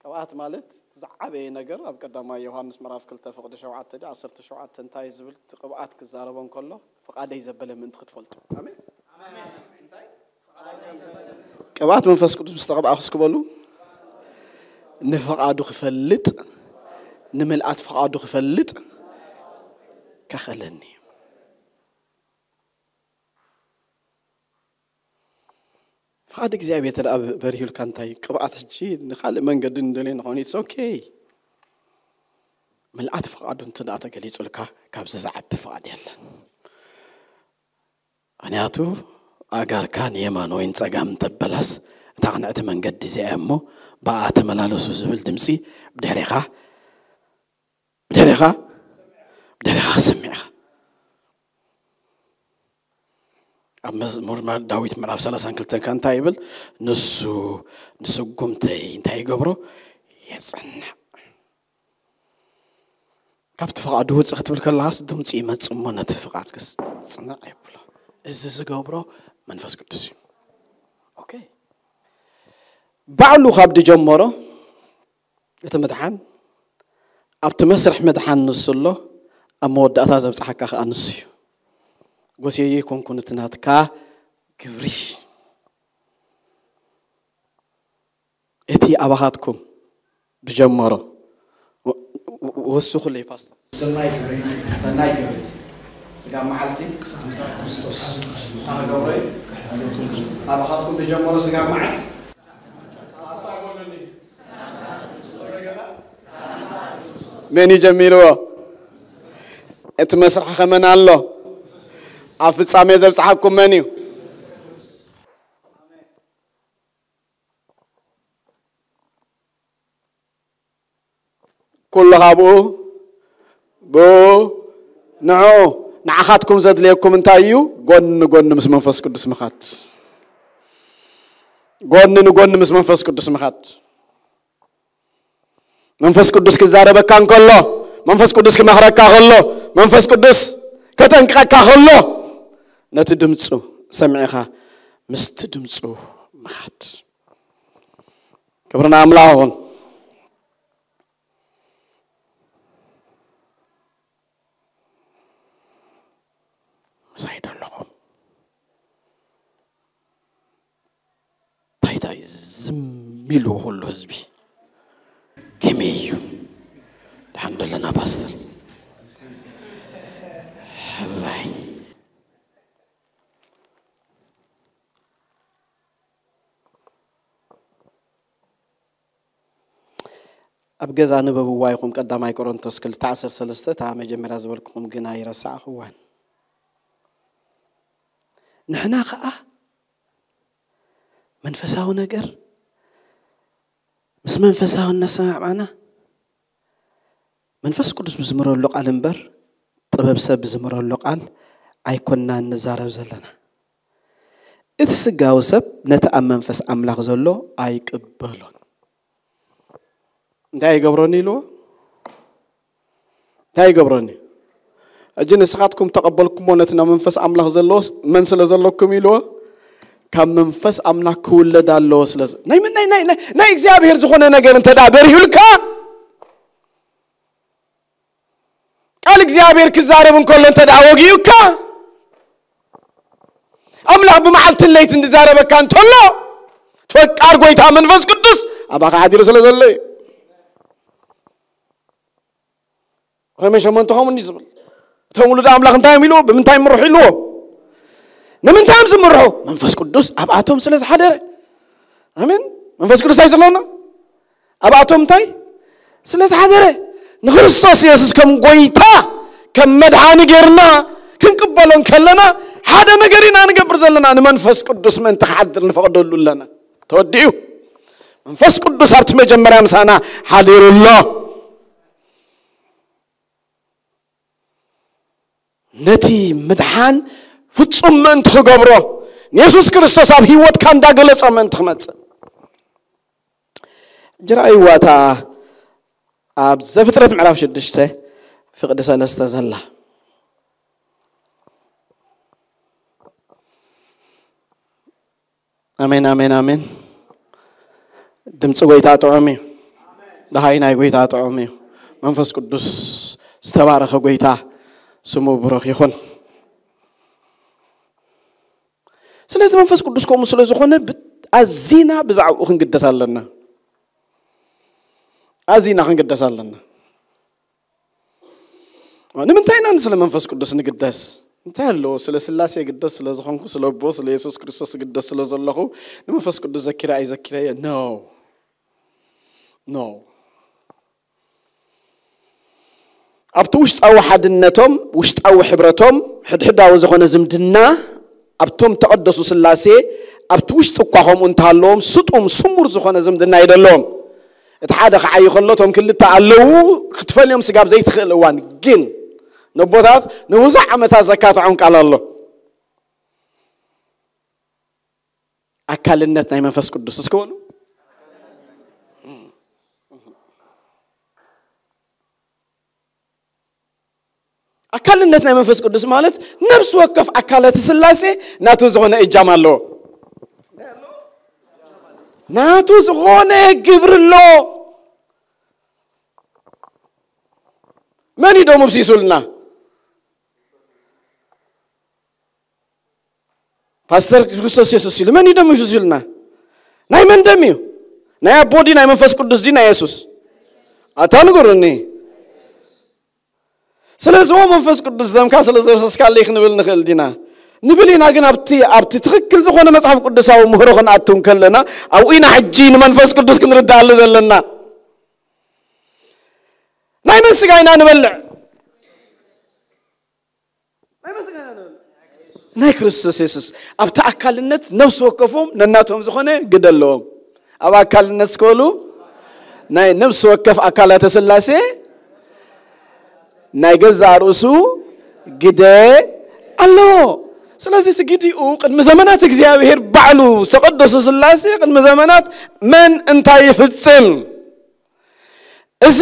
ቅብኣት ማለት እቲ ዝዓበየ ነገር ኣብ ቀዳማይ ዮሃንስ ምዕራፍ ክልተ ፍቕዲ ሸውዓተ ዲ ዓሰርተ ሸውዓተ እንታይ ዝብል እቲ ቅብኣት ክዛረቦ እንከሎ ፍቓደይ ዘበለ ምእንቲ ክትፈልጡ። ኣሜን። ቅብኣት መንፈስ ቅዱስ ምስ ተቐብኣኹ እስኪ በሉ። ንፍቓዱ ክፈልጥ፣ ንምልኣት ፍቓዱ ክፈልጥ ከኸለኒ። ፍቓድ እግዚኣብሔር ተደኣ በሪሁልካ እንታይ ቅብኣት ሕጂ ንኻልእ መንገዲ እንደልዮ ንኾን it's okay። ምልኣት ፍቓዱ እንተ ደኣ ተገሊጹልካ ካብዚ ዝዓቢ ፍቓድ የለን። ምኽንያቱ ኣእጋርካ ንየማን ወይ ንጸጋም እንተበላስ እታ ቅንዕቲ መንገዲ እዚኣ እያ እሞ ብኣ ተመላለሱ ዝብል ድምጺ ብድሕሬኻ ብድሕሬኻ ብድሕሬኻ ክስምዕ ኢኻ። ኣብ መዝሙር ዳዊት ምዕራፍ ሰላሳን ክልተን ከ እንታይ ይብል? ንሱ ንስጉምተይ እንታይ ይገብሮ? የጽንዕ። ካብቲ ፍቓዱ ውፅእ ክትብል ከለኻስ ድምፂ ይመፅእ እሞ ነቲ ፍቓድ ክስ ፅንዕ የብሎ። እዚ ዝገብሮ መንፈስ ቅዱስ እዩ። ኦኬ። ባዕሉ ካብ ድጀመሮ እቲ ምድሓን ኣብቲ መስርሕ ምድሓን ንሱ ኣሎ፣ ኣብ መወዳእታ ዘብፅሓካ ከዓ ንሱ እዩ። ጎስየየ ይኮንኩን እቲ ናትካ ግብሪ እቲ ኣባኻትኩም ዝጀመሮ ወስኹለይ ፓስተር። ሰናይ ግብሪ፣ ሰናይ ግብሪ። ስጋ መዓልቲ ክርስቶስ ተሃገብረ ኣባኻትኩም ዝጀመሮ ስጋ መዓስ መን እዩ ጀሚርዎ? እቲ መስርሕ ከመን ኣሎ? ኣብ ፍጻሜ ዘብጽሓኩም መን እዩ? ኩሉ ካብኡ ብኡ ንዑ። ንዓኻትኩም ዘድልየኩም እንታይ እዩ? ጎኒ ጎኒ ምስ መንፈስ ቅዱስ ምኻድ። ጎኒ ንጎኒ ምስ መንፈስ ቅዱስ ምኻድ። መንፈስ ቅዱስ ክዛረበካ እንከሎ፣ መንፈስ ቅዱስ ክመኽረካ ከሎ፣ መንፈስ ቅዱስ ከጠንቅቐካ ከሎ፣ ነቲ ድምፁ ሰሚዕኻ ምስቲ ድምፁ ምኻድ። ክብሪ ንኣምላኽ ይኹን። ምሳይ ዶ ኣለኹም? እንታይ እንታይ ዝም ኢሉ ኩሉ ህዝቢ ከመይ እዩ? ደሓን ደለና ፓስተር? ሕራይ። ኣብ ገዛ ንበብዋ ኢኹም። ቀዳማይ ቆሮንቶስ ክልተ ዓሰርተ ሰለስተ እታ መጀመርያ ዝበልኩኹም ግን ኣይረሳዕኽዋን። ንሕና ኸኣ መንፈሳዊ ነገር ምስ መንፈሳዊ እናሰማዕማዕና መንፈስ ቅዱስ ብዝምረሉ ቃል እምበር ጥበብ ሰብ ብዝምረሉ ቃል ኣይኮንና እንዛረብ ዘለና። እቲ ስጋዊ ሰብ ነቲ ኣብ መንፈስ ኣምላኽ ዘሎ ኣይቅበሎን። እንታይ ይገብረኒ ኢልዎ? እንታይ ይገብረኒ? ሕጂ ንስኻትኩም ተቐበልኩሞ ነቲ ናብ መንፈስ ኣምላኽ ዘለዎስ መን ስለ ዘለኩም ኢልዎ? ካብ መንፈስ ኣምላኽ ክውለድ ኣለዎ ስለ ናይ ናይ ናይ ናይ እግዚኣብሔር ዝኾነ ነገር እንተ ደኣ በሪሁልካ ቃል እግዚኣብሔር ክዛረብ እንከሎ እንተ ደኣ ወጊኡካ ኣምላኽ ብመዓልትን ለይትን ዝዛረበካ እንተሎ ፈቃር ጎይታ መንፈስ ቅዱስ ኣባኻ ሓዲሩ ስለ ዘሎ እዩ። ሮሜ ሸሞንተ ከምኡ እንዲዩ ዝብል። እቶም ውሉድ ኣምላኽ እንታይ እዮም ኢልዎ? ብምንታይ ምርሑ ኢልዎ? ንምንታይ እዮም ዝምርሑ? መንፈስ ቅዱስ ኣብኣቶም ስለ ዝሓደረ። ኣሜን። መንፈስ ቅዱስ እንታይ ስለና ኣብኣቶም እንታይ ስለ ዝሓደረ ንክርስቶስ የሱስ ከም ጎይታ ከም መድሓኒ ጌርና ክንቅበሎ እንከለና ሓደ ነገር ኢና ንገብር ዘለና። ንመንፈስ ቅዱስ ምእንቲ ክሓድር ንፈቕደሉ ኣለና። ተወዲኡ መንፈስ ቅዱስ ኣብቲ መጀመርያ ምሳና ሓዲሩ ኣሎ። ነቲ ምድሓን ፍጹም ምእንቲ ክገብሮ ንየሱስ ክርስቶስ ኣብ ህይወትካ እንዳገለጾ ምእንቲ ክመጽእ ጅራይዋ እታ ኣብ ዘፍጥረት ምዕራፍ ሽዱሽተ ፍቕዲ ሰለስተ ዘላ። ኣሜን ኣሜን ኣሜን። ድምፂ ጎይታ ጥዑም እዩ። ደሃይ ናይ ጎይታ ጥዑም እዩ። መንፈስ ቅዱስ ዝተባረኸ ጎይታ ስሙ ብሩኽ ይኹን። እዚ መንፈስ ቅዱስ ከምኡ ስለ ዝኾነ ብ- ኣዚና ብዛዕባኡ ክንግደስ ኣለና። ኣዚና ክንግደስ ኣለና። ንምንታይ ኢና ስለ መንፈስ ቅዱስ ንግደስ? እንታይ ኣለዎ? ስለ ስላሴ ግደስ ስለ ዝኾንኩ፣ ስለ ኣቦ፣ ስለ የሱስ ክርስቶስ ግደስ ስለ ዘለኹ፣ ንመንፈስ ቅዱስ ዘኪረ ኣይዘኪረየ? No. No. ኣብቲ ውሽጣዊ ሓድነቶም፣ ውሽጣዊ ሕብረቶም፣ ሕድሕዳዊ ዝኾነ ዝምድና፣ ኣብቶም ተቐደሱ ስላሴ ኣብቲ ውሽጢ እኳ ከምኡ እንተሃለዎም፣ ስጡም ስሙር ዝኾነ ዝምድና ይደለዎም። እቲ ሓደ ክዓይ ከሎ፣ እቶም ክልተ ኣለዉ ክትፈልዮም ስጋብ ዘይትኽእል እዋን ግን፣ ነቦታት ንብዙሕ ዓመታት ዘካትዖም ቃል ኣሎ። ኣካልነት ናይ መንፈስ ቅዱስ እስኪ በሉ። ኣካልነት ናይ መንፈስ ቅዱስ ማለት፣ ነፍሲ ወከፍ ኣካላት ስላሴ ናቱ ዝኾነ እጃም ኣለዎ። ናቱ ዝኾነ ግብሪ ኣለዎ። መን እዩ ደሙ ኣፍሲሱልና? ፓስተር፣ ክርስቶስ የሱስ ኢሉ፣ መን እዩ ደሙ ኣፍሲሱልና? ናይ መን ደም እዩ? ናይ ኣቦ ድዩ ናይ መንፈስ ቅዱስ ድዩ ናይ የሱስ? ኣታ ንገሩኒ። ስለዚ ዎ መንፈስ ቅዱስ ደምካ ስለ ዘፍሰስካለይ ክንብል ንኽእል ዲና? ንብል ኢና፣ ግን ኣብቲ ኣብቲ ትኽክል ዝኾነ መጽሓፍ ቅዱሳዊ ምህሮ ክንኣቱ እንከለና፣ ኣብኡ ኢና ሕጂ ንመንፈስ ቅዱስ ክንርዳኣሉ ዘለና። ናይ መን ስጋ ኢና ንበልዕ? ናይ መን ስጋ ኢና ንበልዕ? ናይ ክርስቶስ የሱስ። ኣብቲ ኣካልነት ነፍሲ ወከፎም ነናቶም ዝኾነ ግደ ኣለዎም። ኣብ ኣካልነት እስከ በሉ፣ ናይ ነፍሲ ወከፍ ኣካላተ ስላሴ ናይ ገዛእ ርእሱ ግደ ኣለዎ። ስለዚ እቲ ግዲኡ ቅድሚ ዘመናት እግዚኣብሔር ባዕሉ ዝተቐደሱ ስላሴ ቅድሚ ዘመናት መን እንታይ ይፍጽም? እዚ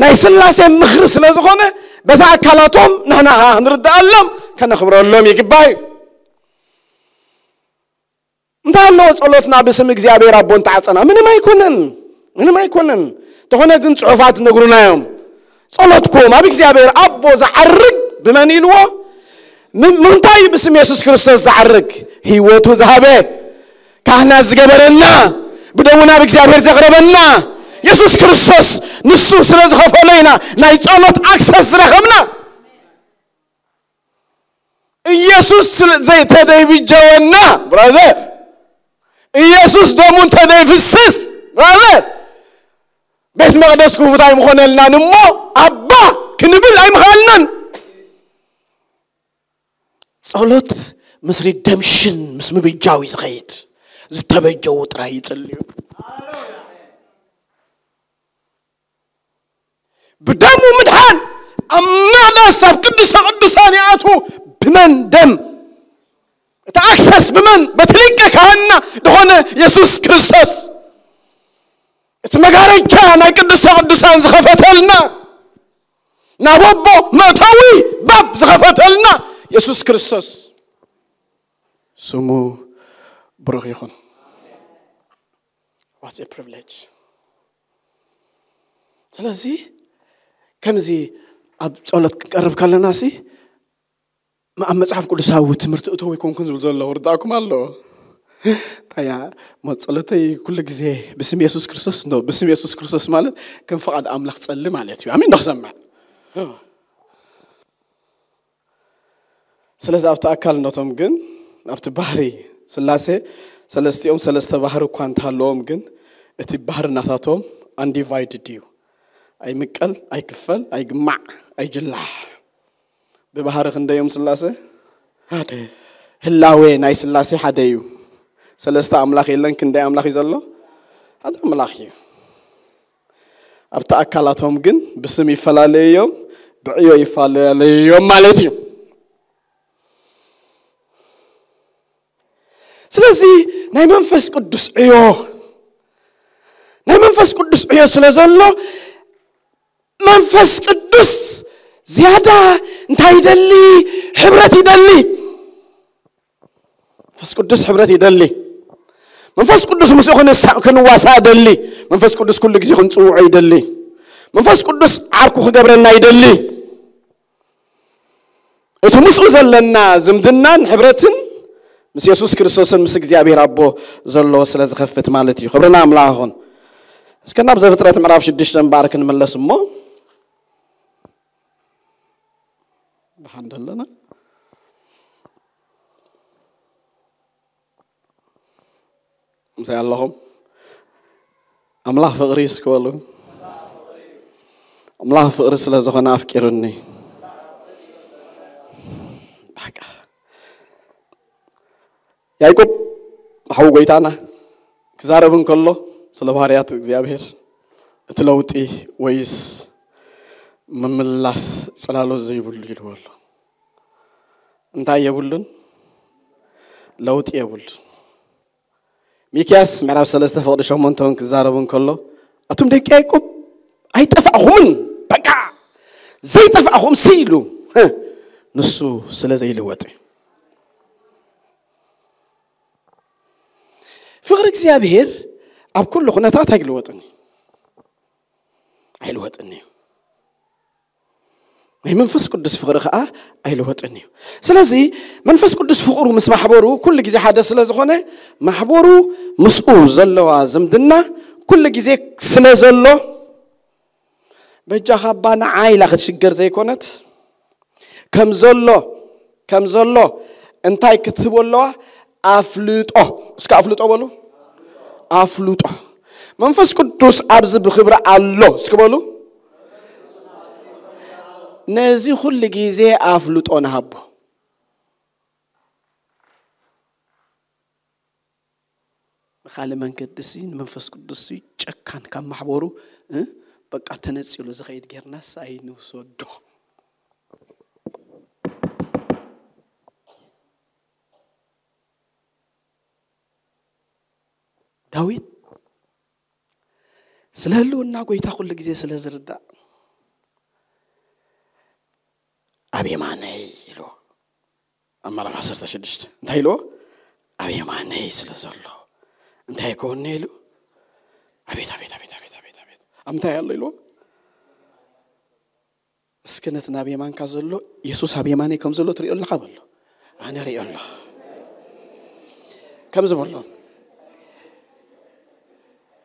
ናይ ስላሴ ምኽሪ ስለ ዝኾነ በታ ኣካላቶም ንሕና ኸዓ ክንርድኣሎም ከነኽብረሎም ይግባእ እዩ። እንታይ ኣለዎ ጸሎትና ብስም እግዚኣብሔር ኣቦ እንተዓጸና? ምንም ኣይኮነን፣ ምንም ኣይኮነን። እንተኾነ ግን ጽሑፋት ነግሩና እዮም። ጸሎትኩም ኣብ እግዚኣብሔር ኣቦ ዝዓርግ ብመን ኢልዎ? ምን- ምንታይ እዩ ብስም የሱስ ክርስቶስ ዝዓርግ? ህይወቱ ዝሃበ፣ ካህናት ዝገበረና፣ ብደሙ ናብ እግዚኣብሔር ዘቕረበና የሱስ ክርስቶስ፣ ንሱ ስለ ዝኸፈሎ ኢና ናይ ጸሎት ኣክሰስ ዝረኸብና። ኢየሱስ ስለ ዘይተደይብጀወና ብራዘር፣ ኢየሱስ ደሙ እንተደይፍስስ ብራዘር፣ ቤት መቕደስ ክፉት ኣይምኾነልናን እሞ ኣባ ክንብል ኣይምኸኣልናን። ጸሎት ምስ ሪደምሽን ምስ ምብጃው እዩ ዝኸይድ። ዝተበጀዉ ጥራይ ይጽልዩ። ብደሙ ምድሓን ኣብ መቕደስ ኣብ ቅዱሰ ቅዱሳን ይኣትዉ። ብመን ደም? እቲ ኣክሰስ ብመን? በቲ ሊቀ ካህንና ዝኾነ የሱስ ክርስቶስ። እቲ መጋረጃ ናይ ቅዱሰ ቅዱሳን ዝኸፈተልና፣ ናብ ኣቦ መእተዊ ባብ ዝኸፈተልና የሱስ ክርስቶስ ስሙ ብሩኽ ይኹን። What a privilege። ስለዚ ከምዚ ኣብ ጸሎት ክንቀርብ ከለና ሲ ም- ኣብ መጽሓፍ ቅዱሳዊ ትምህርቲ እተው ኣይኮንኩን ዝብል ዘሎ ርዳእኩም ኣሎ። ታያ ሞ ጸሎተይ ኩሉ ግዜ ብስም የሱስ ክርስቶስ እንዶ ብስም የሱስ ክርስቶስ ማለት ከም ፍቓድ ኣምላኽ ጸሊ ማለት እዩ። ኣሜን ዶ ክሰምዕ? ስለዚ ኣብቲ ኣካልነቶም ግን ኣብቲ ባህሪ ስላሴ ሰለስቲኦም ሰለስተ ባህሪ እኳ እንተሃለዎም ግን እቲ ባህርናታቶም undivided እዩ። ኣይምቀል፣ ኣይክፈል፣ ኣይግማዕ፣ ኣይጅላሕ። ብባህሪ ክንደዮም ስላሴ ሓደ። ህላዌ ናይ ስላሴ ሓደ እዩ። ሰለስተ ኣምላኽ የለን፣ ክንደይ ኣምላኽ እዩ ዘሎ? ሓደ ኣምላኽ እዩ። ኣብቲ ኣካላቶም ግን ብስም ይፈላለዩ እዮም፣ ብዕዮ ይፈላለዩ እዮም ማለት እዩ። ስለዚ ናይ መንፈስ ቅዱስ ዕዮ ናይ መንፈስ ቅዱስ ዕዮ ስለ ዘሎ መንፈስ ቅዱስ ዝያዳ እንታይ ይደሊ? ሕብረት ይደሊ። መንፈስ ቅዱስ ሕብረት ይደሊ። መንፈስ ቅዱስ ምስኡ ክንሳ- ክንዋሳእ ደሊ። መንፈስ ቅዱስ ኩሉ ግዜ ክንጽውዖ ይደሊ። መንፈስ ቅዱስ ዓርኩ ክገብረና ይደሊ። እቲ ምስኡ ዘለና ዝምድናን ሕብረትን ምስ የሱስ ክርስቶስን ምስ እግዚኣብሔር ኣቦ ዘሎ ስለ ዝኸፍት ማለት እዩ። ክብርና ኣምላኽ ይኹን። እስከ ናብ ዘፍጥረት ምዕራፍ ሽዱሽተ እምበኣር ክንምለስ እሞ፣ ደሓን ደለና? ምሳይ ኣለኹም? ኣምላኽ ፍቕሪ እስኪ በሉ። ኣምላኽ ፍቕሪ ስለ ዝኾነ ኣፍቂሩኒ። በቃ። ያዕቆብ ሓው ጎይታና ክዛረብ እንከሎ ስለ ባህርያት እግዚኣብሔር፣ እቲ ለውጢ ወይስ ምምላስ ጽላሎት ዘይብሉ ኢልዎ ኣሎ። እንታይ የብሉን? ለውጢ የብሉን። ሚክያስ ምዕራፍ ሰለስተ ፍቕዲ ሸሞንተ እውን ክዛረብ እንከሎ፣ ኣቱም ደቂ ያዕቆብ ኣይጠፋእኹምን፣ በቃ ዘይጠፋእኹም ሲ ኢሉ፣ ህ፣ ንሱ ስለ ዘይልወጥ እዩ። ፍቕሪ እግዚኣብሔር ኣብ ኩሉ ኩነታት ኣይልወጥን እዩ። ኣይልወጥን እዩ። ናይ መንፈስ ቅዱስ ፍቕሪ ኸዓ ኣይልወጥን እዩ። ስለዚ መንፈስ ቅዱስ ፍቕሩ ምስ ማሕበሩ ኩሉ ግዜ ሓደ ስለ ዝኾነ፣ ማሕበሩ ምስኡ ዘለዋ ዝምድና ኩሉ ግዜ ስለ ዘሎ፣ በጃኻ እባ ንዓይ ኢላ ክትሽገር ዘይኮነት፣ ከም ዘሎ፣ ከም ዘሎ እንታይ ክትህቦ ኣለዋ? ኣፍልጦ። እስከ ኣፍልጦ በሉ። ኣፍልጦ። መንፈስ ቅዱስ ኣብዚ ብኽብሪ ኣሎ። እስኪ በሉ። ነዚ ኩሉ ግዜ ኣፍልጦ ንሃቦ። ብኻልእ መንገዲ ሲ ንመንፈስ ቅዱስ ሲ ጨካን ካብ ማሕበሩ፣ እ፣ በቃ ተነጺሉ ዝኸይድ ጌርናስ ኣይንውሰዶ። ዳዊት ስለ ህልውና ጎይታ ኩሉ ግዜ ስለ ዝርዳእ፣ "ኣብ የማነይ" ኢልዎ። ኣብ ምዕራፍ ዓሰርተ ሽዱሽተ እንታይ ኢልዎ? "ኣብ የማነይ ስለ ዘሎ እንታይ ይከውኒ?" ኢሉ። ኣቤት፣ ኣቤት፣ ኣቤት፣ ኣቤት፣ ኣቤት፣ ኣቤት። ኣብ እንታይ ኣሎ ኢልዎ? እስኪ ነቲ ናብ የማንካ ዘሎ፣ የሱስ ኣብ የማነይ ከም ዘሎ ትሪኦ ኣለኻ በሎ። ኣነ ሪኦ ኣለኹ። ከምዚ በሎ፣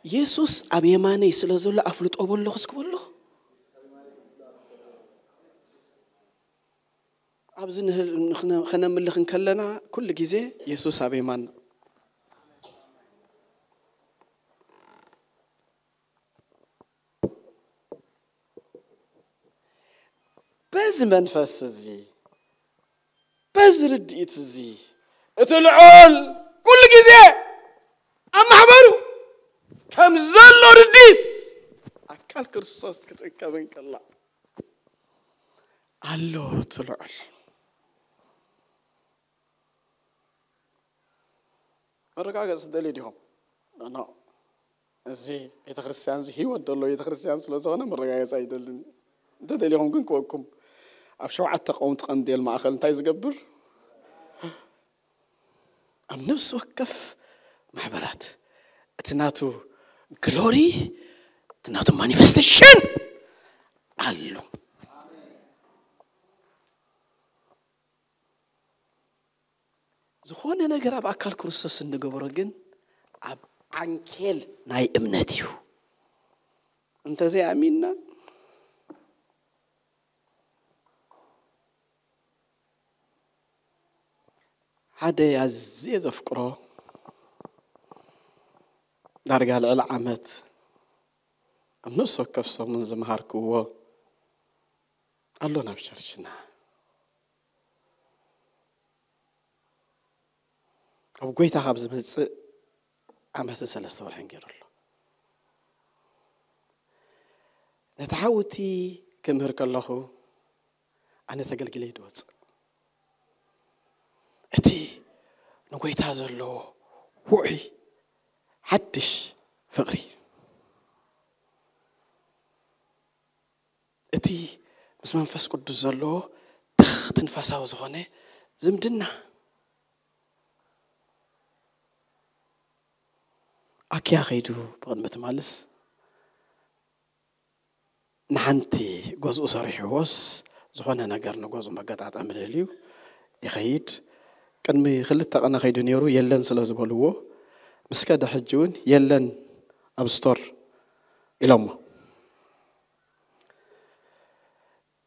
"የሱስ ኣብ የማነይ ስለ ዘሎ ኣፍልጦ በሎ" እስኪ በሎ። ኣብዚ ንህል-፣ ንኽነ-፣ ኸነምልኽ እንከለና ኩሉ ግዜ የሱስ ኣብ የማን። በዚ መንፈስ እዚ፣ በዚ ርድኢት እዚ፣ እቲ ልዑል ኩሉ ግዜ ኣብ ማሕበሩ ከም ዘሎ ርድኢት ኣካል ክርስቶስ ክትእከብ እንከላ ኣሎ እቲ ልዑል። መረጋገጺ ትደልዩ ዲኹም? ኖ፣ ኖ። እዚ ቤተ ክርስቲያን እዚ ህይወት ዘሎ ቤተ ክርስቲያን ስለ ዝኾነ መረጋገጺ ኣይደልን። እንተ ደሊኹም ግን ክወኩም ኣብ ሸውዓተ ቀውምቲ ቀንዴል ማእኸል እንታይ ዝገብር? ኣብ ነፍሲ ወከፍ ማሕበራት እቲ ናቱ ግሎሪ፣ እቲ ናቱ ማኒፌስቴሽን ኣሎ። ዝኾነ ነገር ኣብ ኣካል ክርስቶስ እንገብሮ ግን ኣብ ዓንኬል ናይ እምነት እዩ። እንተዘይኣሚንና፣ ሓደ ኣዝየ ዘፍቅሮ፣ ዳርጋ ልዕሊ ዓመት ኣብ ነፍሲ ወከፍ ሰሙን ዝመሃርክዎ ኣሎ ናብ ቸርችና። ኣብ ጎይታ ካብ ዝመጽእ ዓመትን ሰለስተ ወርሕን ገይሩ ኣሎ። ነቲ ሓውቲ ክምህር ከለኹ ኣነ ተገልጊለ ይድወጽእ። እቲ ንጎይታ ዘለዎ ውዑይ ሓድሽ ፍቕሪ፣ እቲ ምስ መንፈስ ቅዱስ ዘለዎ ትኽ ትንፋሳዊ ዝኾነ ዝምድና፣ ኣኪያ ከይዱ ብቕድሚ ትማልስ ንሓንቲ ገዝኡ ሰሪሕዎስ፣ ዝኾነ ነገር ንገዝኡ መገጣጠሚ ደልዩ ይኸይድ። ቅድሚ ክልተ ቀነ ከይዱ ነይሩ፣ የለን ስለ ዝበልዎ፣ ምስ ከደ ሕጂ እውን የለን ኣብ ስቶር ኢሎሞ።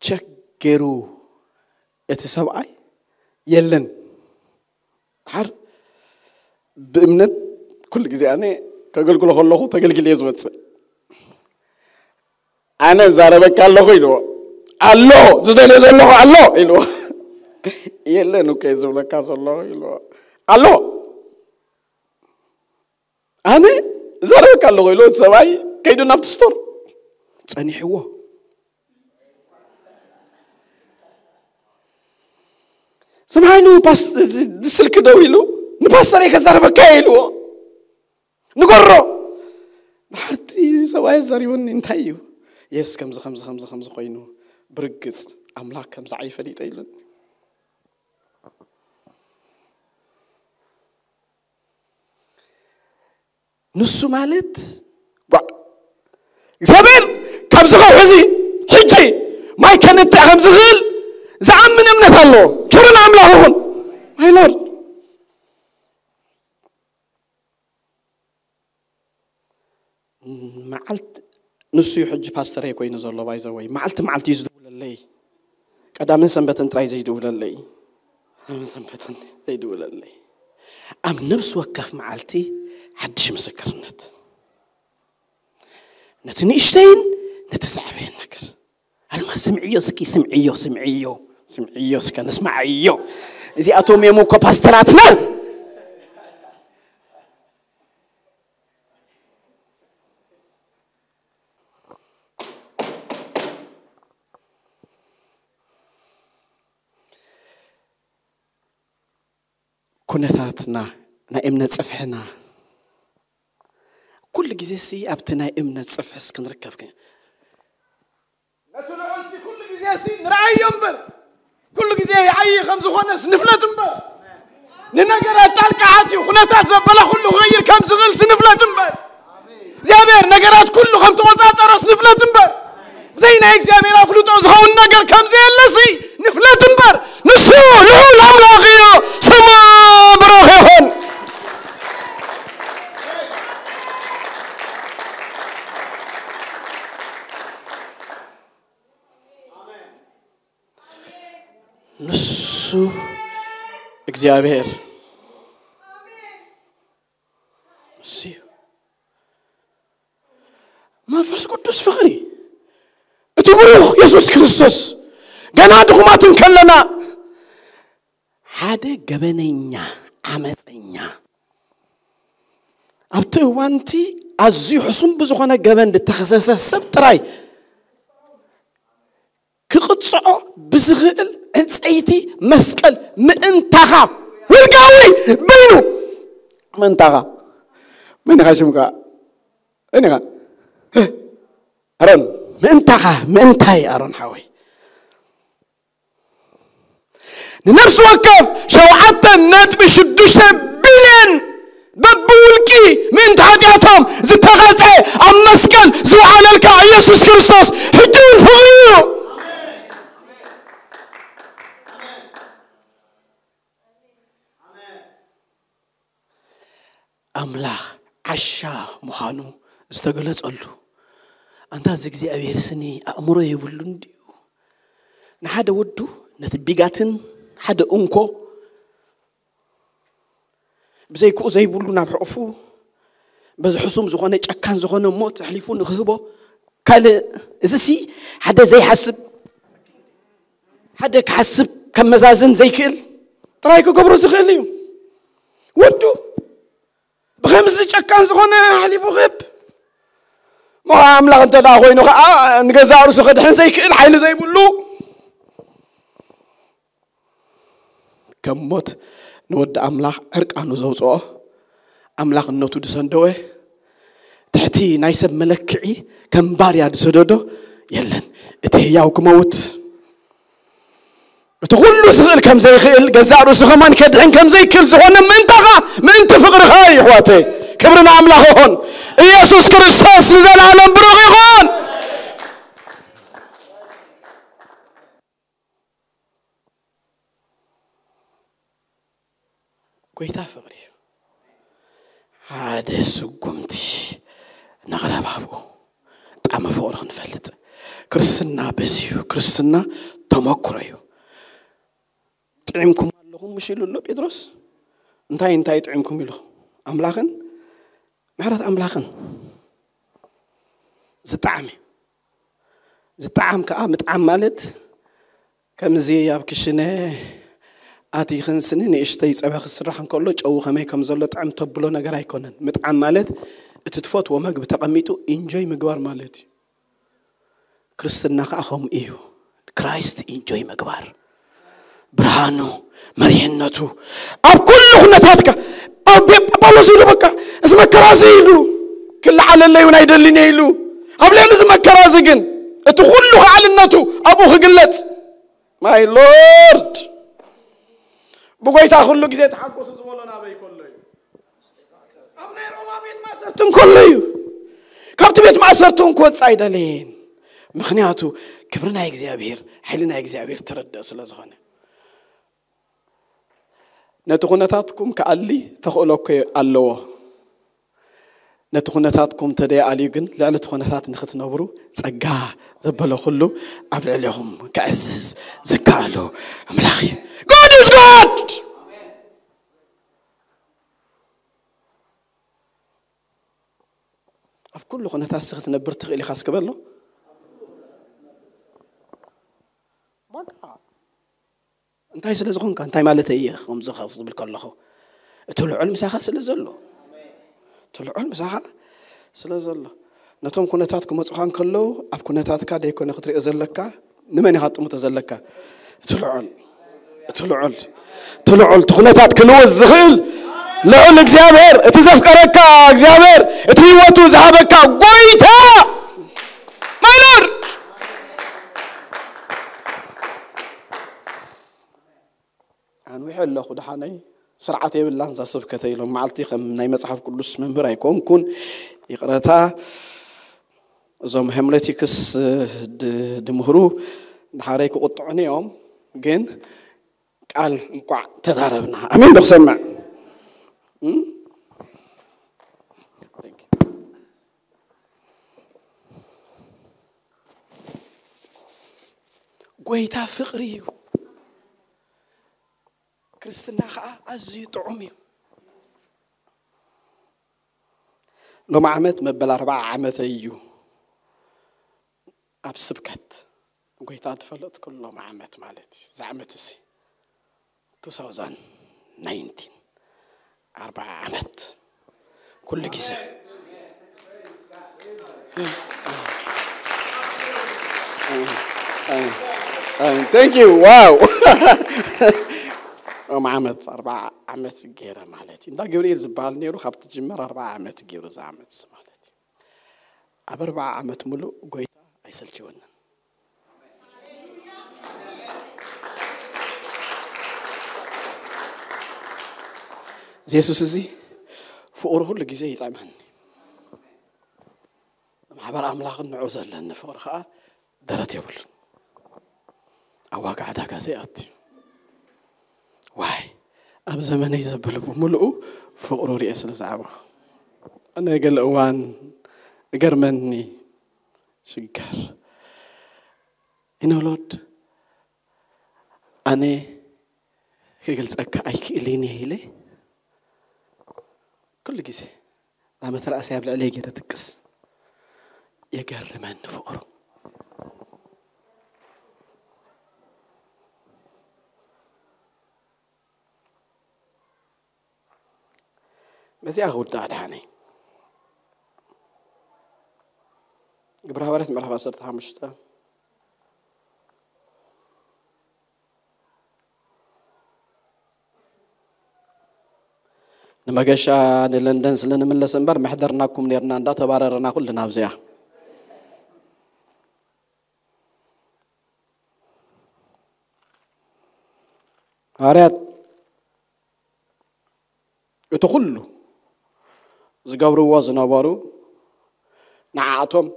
ቸክ ገይሩ እቲ ሰብኣይ የለን። ድሓር ብእምነት ኩሉ ግዜ ኣነ ከገልግሎ ከለኹ ተገልግል እየ ዝወፅእ። ኣነ ዛረበካ ኣለኹ ኢልዎ። ኣሎ፣ ዝደልዮ ዘለኹ ኣሎ ኢልዎ። የለን እኮ ዝብለካ ዘለኹ ኢልዎ። ኣሎ፣ ኣነ ዛረበካ ኣለኹ ኢልዎ። እቲ ሰብኣይ ከይዱ ናብቲ ስቶር ጸኒሕዎ። ስምዓ ኢሉ ፓስ-፣ እዚ ስልኪ ደው ኢሉ፣ ንፓስተር እየ ከዛረበካ እየ ኢልዎ። ንገሮ። ድሓርቲ ሰብኣይ ኣዛሪቡኒ፣ እንታይ እዩ? የስ፣ ከምዚ፣ ከምዚ፣ ከምዚ፣ ከምዚ ኮይኑ፣ ብርግጽ ኣምላኽ ከምዚ ዓይፈሊጠ ኢሉኒ። ንሱ ማለት ጓዕ እግዚኣብሔር ካብዚ ከውሒ እዚ ሕጂ ማይ ከነትዕ ከም ዝኽእል ዝኣምን እምነት ኣለዎ። ክብሪ ንኣምላኽ ይኹን። My Lord። መዓልቲ ንሱ እዩ ሕጂ ፓስተረይ ኮይኑ ዘሎ። ባይዘወይ መዓልቲ መዓልቲ እዩ ዝድውለለይ። ቀዳምን ሰንበትን ጥራይ ዘይድውለለይ። ቀዳምን ሰንበትን ዘይድውለለይ። ኣብ ነብሲ ወከፍ መዓልቲ ሓድሽ ምስክርነት። ነቲ ንእሽተይን ነቲ ዝዓበየን ነገር። ኣልማዝ ስምዕዮ እስኪ፣ ስምዕዮ፣ ስምዕዮ፣ ስምዕዮ እስከ ንስማዓዮ። እዚኣቶም እዮም እኮ ፓስተራትና። ኩነታትና፣ ናይ እምነት ጽፍሕና፣ ኩሉ ግዜ ሲ ኣብቲ ናይ እምነት ጽፍሕስ ክንርከብ ከ-፣ ነቲ ልዑል ሲ ኩሉ ግዜ ሲ ንርኣዮ እምበር፣ ኩሉ ግዜ ይዓዪ ከም ዝኾነስ ንፍለጥ እምበር፣ ንነገራት ጣልቃ ኣትዩ ኩነታት ዘበለ ኩሉ ክቕይር ከም ዝኽእል ሲ ንፍለጥ እምበር፣ እግዚኣብሔር ነገራት ኩሉ ከም ተቖጻጸሮስ ንፍለጥ እምበር፣ ብዘይ ናይ እግዚኣብሔር ኣፍልጦ ዝኸውን ነገር ከም ዘየለሲ ንፍለጥ እምበር፣ ንሱ ልዑል ኣምላኽ እዩ፣ ስሙ ብሩኽ ይኹን። ንሱ እግዚኣብሔር ንሱ እዩ። መንፈስ ቅዱስ ፍቕሪ፣ እቲ ብሩኽ የሱስ ክርስቶስ፣ ገና ድኹማት እንከለና ሓደ ገበነኛ፣ ዓመፀኛ፣ ኣብቲ እዋንቲ ኣዝዩ ሕሱም ብዝኾነ ገበን ዝተኸሰሰ ሰብ ጥራይ ክቕጽዖ ብዝኽእል ዕንጸይቲ መስቀል ምእንታኻ ውልቃዊ በይኑ ምእንታኻ። መን ኢኻ ሽምካ? መን ኢኻ? ኣሮን፣ ምእንታኻ፣ ምእንታይ ኣሮን ሓወይ? ንነፍሲ ወከፍ ሸውዓተ ነጥቢ ሽዱሽተ ቢልዮን በብውልቂ ምእንቲ ሓጢኣቶም ዝተቐጽዐ ኣብ መስቀል ዝወዓለልካ ኢየሱስ ክርስቶስ ሕጂ እውን ፍቕሪ እዩ። ኣምላኽ ዓሻ ምዃኑ ዝተገለጸሉ። ኣንታ እዚ እግዚኣብሔር ስኒ ኣእምሮ የብሉን ድዩ? ንሓደ ወዱ ነቲ ቢጋትን ሓደ እንኮ ብዘይክኡ ዘይብሉ ናብ ሕቑፉ በዚ ሕሱም ዝኾነ ጨካን ዝኾነ ሞት ኣሕሊፉ ንኽህቦ ካልእ፣ እዚ ሲ ሓደ ዘይሓስብ፣ ሓደ ክሓስብ ከመዛዝን ዘይክእል ጥራይ ክገብሮ ዝኽእል እዩ። ወዱ ብኸምዚ ጨካን ዝኾነ ኣሕሊፉ ክህብ እሞ ኣምላኽ እንተ ደኣ ኮይኑ ኸዓ ንገዛእ ርእሱ ከድሕን ዘይክእል ሓይሊ ዘይብሉ ከም ሞት ንወዲ ኣምላኽ ዕርቃኑ ዘውፅኦ ኣምላኽነቱ ዝሰንደወ ትሕቲ ናይ ሰብ መለክዒ ከም ባርያ ዝሰደዶ የለን። እቲ ህያው ክመውት እቲ ኩሉ ዝኽእል ከም ዘይኽእል ገዛእ ርእሱ ከማን ከድሕን ከም ዘይክእል ዝኾነ ምእንታኻ ምእንቲ ፍቕርኻ እዩ ኣሕዋተይ። ክብሪ ንኣምላኽ ይኹን። ኢየሱስ ክርስቶስ ንዘለኣለም ብሩኽ ይኹን። ጎይታ ፍቕሪ እዩ። ሓደ ስጉምቲ ንቕረብ ኣብኡ። ጣዕሚ ፍቕሪ ክንፈልጥ። ክርስትና በዚ እዩ። ክርስትና ተመክሮ እዩ። "ጥዒምኩም ኣለኹም ምሽ?" ኢሉ ኣሎ ጴጥሮስ። "እንታይ እንታይ ጥዒምኩም?" ኢሉ። ኣምላኽን ምሕረት ኣምላኽን ዝጠዓም እዩ። ዝጠዓም ከኣ፣ ምጥዓም ማለት ከምዚ ኣብ ክሽነ ኣትይኽን ስኒ ንእሽተይ ጸባ ክስራሕ እንከሎ ጨው ከመይ ከም ዘሎ ጥዕም ተብሎ ነገር ኣይኮነን። ምጥዓም ማለት እቲ ትፈትዎ መግቢ ተቐሚጡ ኢንጆይ ምግባር ማለት እዩ። ክርስትና ከኣ ከምኡ እዩ። ክራይስት ኢንጆይ ምግባር፣ ብርሃኑ፣ መሪሕነቱ ኣብ ኩሉ ኩነታትካ። ጳ-፣ ጳውሎስ ኢሉ፣ በቃ እዚ መከራ እዚ ኢሉ ክለዓለለይ እውን ኣይደልን እየ ኢሉ፣ ኣብ ልዕሊ እዚ መከራ እዚ ግን እቲ ኩሉ ከዓልነቱ ኣብኡ ክግለጽ። ማይ ሎርድ፣ ብጎይታ ኩሉ ግዜ ተሓጎሱ ዝበሎ ናበይ ከሎ እዩ? ኣብ ናይ ሮማ ቤት ማእሰርቲ እንከሎ እዩ። ካብቲ ቤት ማእሰርቲ እውን ክወጽእ ኣይደለየን። ምኽንያቱ ክብሪ ናይ እግዚኣብሔር፣ ሓይሊ ናይ እግዚኣብሔር ተረድእ ስለ ዝኾነ። ነቲ ኩነታትኩም ክኣሊ ተኽእሎ እኮ ኣለዎ። ነቲ ኩነታትኩም ተደይኣልዩ ግን ልዕሊ እቲ ኩነታት ንኽትነብሩ ጸጋ ዘበለ ኩሉ ኣብ ልዕሌኹም ክዕዝዝ ዝከኣሉ ኣምላኽ እዩ። God is God! ኣብ ኩሉ ኩነታት ሲ ክትነብር ትኽእል ኢኻ እስኪ በሎ። በቃ እንታይ ስለ ዝኾንካ፣ እንታይ ማለት እየ ከምዚ ካብ ዝብል ከለኹ፣ እቲ ልዑል ምሳኻ ስለ ዘሎ፣ እቲ ልዑል ምሳኻ ስለ ዘሎ፣ ነቶም ኩነታት ክመጹኻ እንከለዉ ኣብ ኩነታትካ ደይኮነ ክትሪኦ ዘለካ፣ ንመን ኢኻ ትጥምቶ ዘለካ? እቲ ልዑል፣ እቲ ልዑል፣ እቲ ልዑል፣ እቲ ኩነታት ክልውጥ ዝኽእል ልዑል እግዚኣብሔር፣ እቲ ዘፍቀረካ እግዚኣብሔር፣ እቲ ህይወቱ ዝሃበካ ጎይታ። My Lord! ኣንዊሐ ኣለኹ፣ ደሓነይ ስርዓት የብላን እዛ ስብከተ ኢሎም መዓልቲ ከም ናይ መጽሓፍ ቅዱስ መምህር ኣይኮንኩን፣ ይቕረታ። እዞም ሄምሌቲክስ ድ-፣ ድምህሩ ድሓረይ ክቁጥዑኒ እዮም፣ ግን ቃል እንቋዕ ተዛረብና። ኣሜን ዶ ክሰምዕ? እም? Thank you። ጎይታ ፍቕሪ እዩ። ክርስትና ኸዓ ኣዝዩ ጥዑም እዩ። ሎም ዓመት መበል ኣርባዓ ዓመተይ እዩ ኣብ ስብከት ጎይታ ዝፈለጥኩ። ሎም ዓመት ማለት እዩ፣ እዚ ዓመት እዚ two thousand nineteen፣ ኣርባዓ ዓመት ኩሉ ግዜ። Thank you። ዋው። ኦም ዓመት፣ ኣርባዓ ዓመት ገይረ ማለት እዩ። እንዳ ገብርኤል ዝበሃል ነይሩ፣ ካብ ትጅመር ኣርባዓ ዓመት ገይሩ፣ እዚ ዓመት እዚ ማለት እዩ። ኣብ ኣርባዓ ዓመት ሙሉእ ጎይታ ኣይሰልችወንን። ዜሱስ እዚ ፍቕሩ ኩሉ ግዜ ይጥዕመኒ። ማሕበር ኣምላኽን ንዑ ዘለኒ ፍቕሪ ኸዓ ደረት የብሉን። ኣብ ዋጋ ዕዳጋ ዘይኣቱ። ዋይ፣ ኣብ ዘመነይ ዘበለ ብምሉኡ ፍቕሩ ርእየ ስለ ዝዓበኹ። ኣነ ገለ እዋን እገርመኒ ሽጋር። You know, Lord፣ ኣነ ክገልጸካ ኣይክእልን እየ ኢለ ኩሉ ግዜ ላመተ ራእሰይ ኣብ ልዕለይ ገይረ ትቅስ። የገርመኒ ፍቕሩ። በዚኣ ክውዳእ ደሓነይ። ግብረ ሃዋርያት ምዕራፍ ዓሰርተ ሓሙሽተ። ንመገሻ ንለንደን ስለ ንምለስ እምበር መሕደርናኩም ኔርና፣ እንዳተባረርና ኩልና ኣብዚኣ። ሃዋርያት እቲ ኩሉ ዝገብርዎ ዝነበሩ ንዓኣቶም